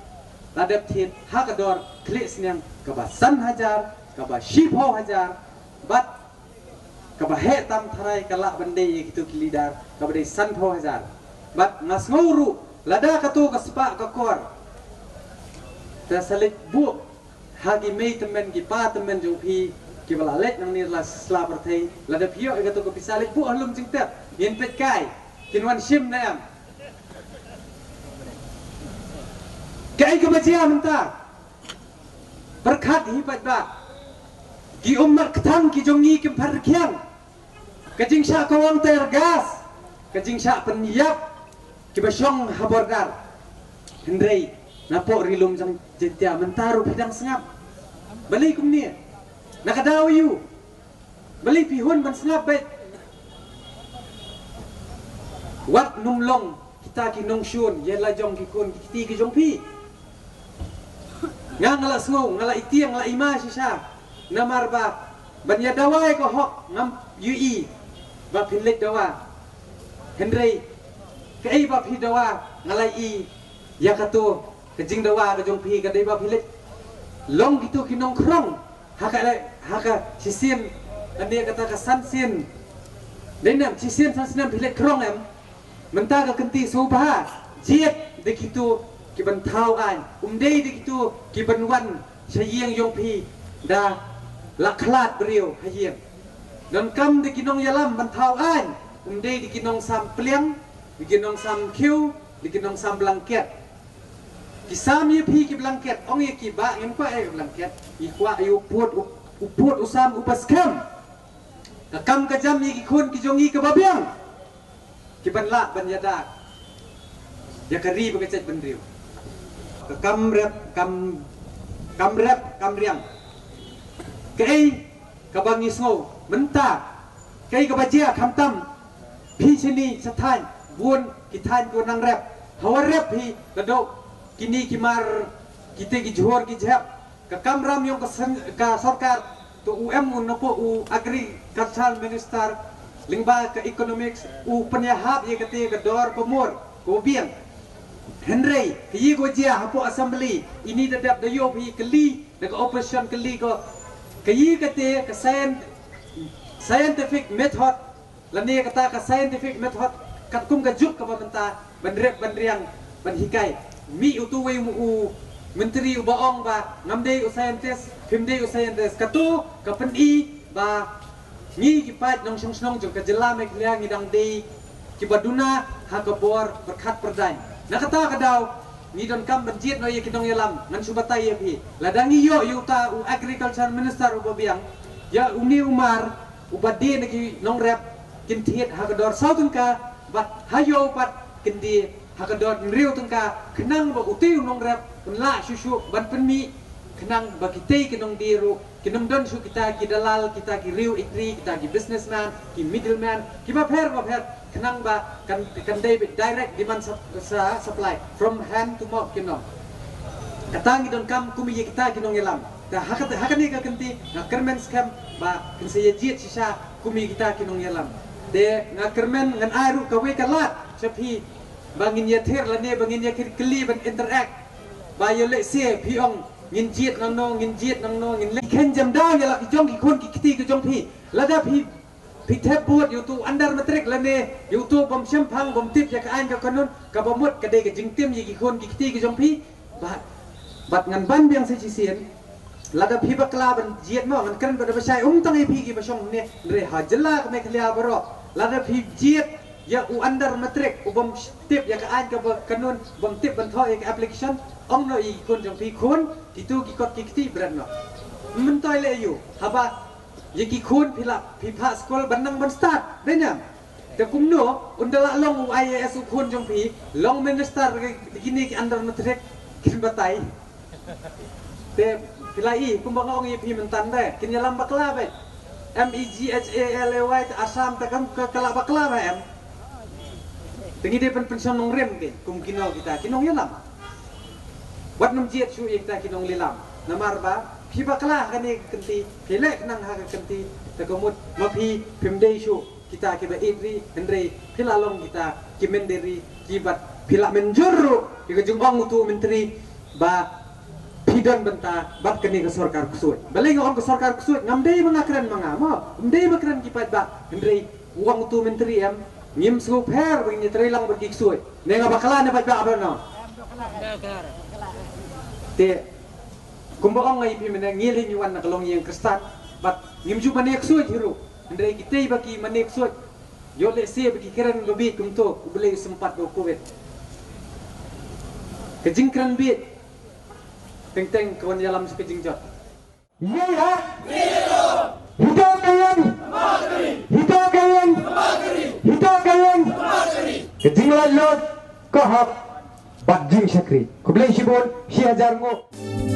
la dep thied ha ka dor khlieh sniang kaba san hajar, kaba shiphew hajar, bad kaba heh tam tharai ka lah ban dei ïa kitu ki leader kaba dei sanphew hajar. Bad nga sngew ruh lada katu ka spah ka kor te sa leit buh ha ki mei tymmen ki pa tymmen jong phi kiba la leit nangne la sla pyrthei, lada phi ïoh ïa katu ka pisa leit buh ha lum jingtep, ngin peit kai kin wan shim ne em. Kaei kaba jia mynta? Pyrkhat hi paidbah. Ki ummat kthang ki jong ngi kim pharkhiang. Ka jingshah kawang tear gas, ka jingshah pynïap kiba shong ha border. Hynrei napoh ri lum jong Jaintia mynta ruh phi dang sngap. Balei kumne? Na ka daw aïu? Balei phi hun ban sngap beit? Wat nym long kita ki nongshun ïa la jong ki khun ki kti ki jong phi. Nga nga la sngew, nga la iti, nga la ima shisha. Namar ba ban ïa dawa ïa ka hok ngam ïohi ba phin leit dawa. Hynrei kaei ba phi dawa nga la i ïa katu ka jingdawa ka jong phi ka dei ba phi leit long kitu ki nongkhrong. Ha ka, ha ka shisien, ane kata ka san sien. Dei nam shisien san snem phi leit khrong em. Mynta ka kynti sngewbha jied da kitu ki ban thaw aiñ. Um dei da kitu ki ban wan sha ïing jong phi da la khlad briew ha ïing. Donkam da ki nongïalam ban thaw aiñ. Um dei da ki nongsam pliang, da ki nongsam khiew, da ki nongsam blanket. Ki sam ïa phi ki blanket, ong ïa ki ba ngim kwah ïa ki blanket, ngi kwah ïa u pud, u, u pud u sam uba skhem. Ka kam ka jam ïa ki khun ki jong ngi kaba biang. Ki ban lah ban ïada ïa ka ri bad ka jaitbynriew. Ka kam rep, kam, kam rep, kam riang. Kaei kaba ngi sngew mynta, kaei kaba jia khamtam phi shini sha thaiñ, bun ki thaiñ ko nang rep. Hawa rep hi ka dok kini ki mar, kite ki jhur ki jhep. Ka kamram ïong ka sen-, ka sorkar, to u em u napoh u agricultural minister, lyngba ka economics, u pynïahap ïa kate ka dor pamor ko biang. Hynrei ka ïa ko jia hapoh assembly, ini da dep da ïoh phi kylli da ka opposition kylli ko, ka ïa kate ka scien-, scientific method Lane kata ka scientific method, katkum ka juk kaba mynta, ban rep, ban riang, ban hikai. Mih utu wei u myntri uba ong ba ngam dei u scientist, phim dei u scientist. Katu ka pyni ba ngi ki paid nongshong shnong jong ka jylla Meghalaya ngi dang dei kiba duna ha ka bor pyrkhat pyrdaiñ. Na kata ka daw ngi donkam ban jied noh ïa ki nongïalam. Ngan shu batai ïa phi, lada ngi ïoh ïa uta u agriculture minister uba biang, ïa une u mar uba die na ki nongrep, kin thied ha ka dor saw tyngka, bad ha ïew pat kin die ha ka dor hynriew tyngka, khnang ba utei u nongrep un lah shuh shuh ban pynmih, khnang ba kitei ki nongdie ruh kin ym don shuh kita ki dalal, kita ki riew itri, kita ki businessman, ki middleman kiba pher ba pher, khnang ba kan, kan dei beit direct demand sup-, sa-, supply, from hand to mouth, kin ong. Kata ngi donkam kum ïa kita ki nongïalam. Te ha kata, ha kane ka kynti nga kyrmen skhem ba kin sa ïa jied shisha kum ïa kita ki nongïalam. Te nga kyrmen ngan ai ruh kawei ka lad sha phi ba ngin ïa ther lane ba ngin ïa kylli ban interact. Ba ïa lehse phi ong ngin jied nangno, ngin jied nangno, ngin leh khein jam da ïa la ki jong ki khun ki kti ki jong phi. Lada phi, phi thep bud ïa utu under matric lane ïa utu bym shemphang, bym tip ïa ka aiñ ka kanun, kaba mut ka dei ka jingtim ïa ki khun ki kti ki jong phi. Bad, bad ngan ban biang sa shisien. Lada phi bakla ban jied mo, ngan kren bad ba shai, um tang ïa phi kiba shong ne, hynrei ha jylla ka Meghalaya baroh. Lada phi jied ïa u under matric, u bym tip ïa ka aiñ kaba kanun, bym tip ban thoh ïa ka application, ong noh ïa ki khun jong phi, khun, kitu ki kot ki kti bret noh. Myntoi leh ïa u, haba ïa ki khun phi lah, phi phah skul ban nang ban stad, dei ne em? Te kumno un da lah long u I A S u khun jong phi, long minister ki, kine ki under matric, kin batai. Te phi la i, kumba nga ong ïa phi mynta, dei kin ïalam bakla beit. M E G H A L A Y, te Assam, te kam ka, ka lah bakla ba em. Te ngi dei pyn, pynshong nongrim ki, kum kino kita ki nongïalam. Wat nym jied shuh ïa kita ki nonglilam. Namar ba phi bakla ha kane ka kynti, phi leh khnang ha ka kynti, te ka mut ma phi phim dei shuh kita kiba ïeit ri, hynrei phi la long kita ki mynder ri, kiba phi la mynjur ruh ïa ka jingong utu u myntri ba phi don bynta bad kane ka sorkar ksuid. Balei nga ong ka sorkar ksuid? Ngam dei ba nga kren ma nga mo, ngam dei ba kren ki paidbah, hynrei u ong utu u myntri em, ngim sngewpher ba ngin ïatrei lang bad ki ksuid. Ne nga bakla ne paidbah ba no? Te kumba ong nga ïa phi mynne, ngi leh ngi wan na ka longïing Khristan bad ngim ju mane ksuid hi ruh. Hynrei kitei ba ki mane ksuid, ïoh lehse ba ki kren ba bieit kumto, U Blei u sympat da u covid. Ka jingkren bieit teng teng ka wan ïalam sha ka jingjot. Ye ha? Hito ka ïing. Hito ka ïing. Hito ka ïing. Ka jinglaitluid, ka hok bad jingshakri. Khublei shibun, shi hajar nguh.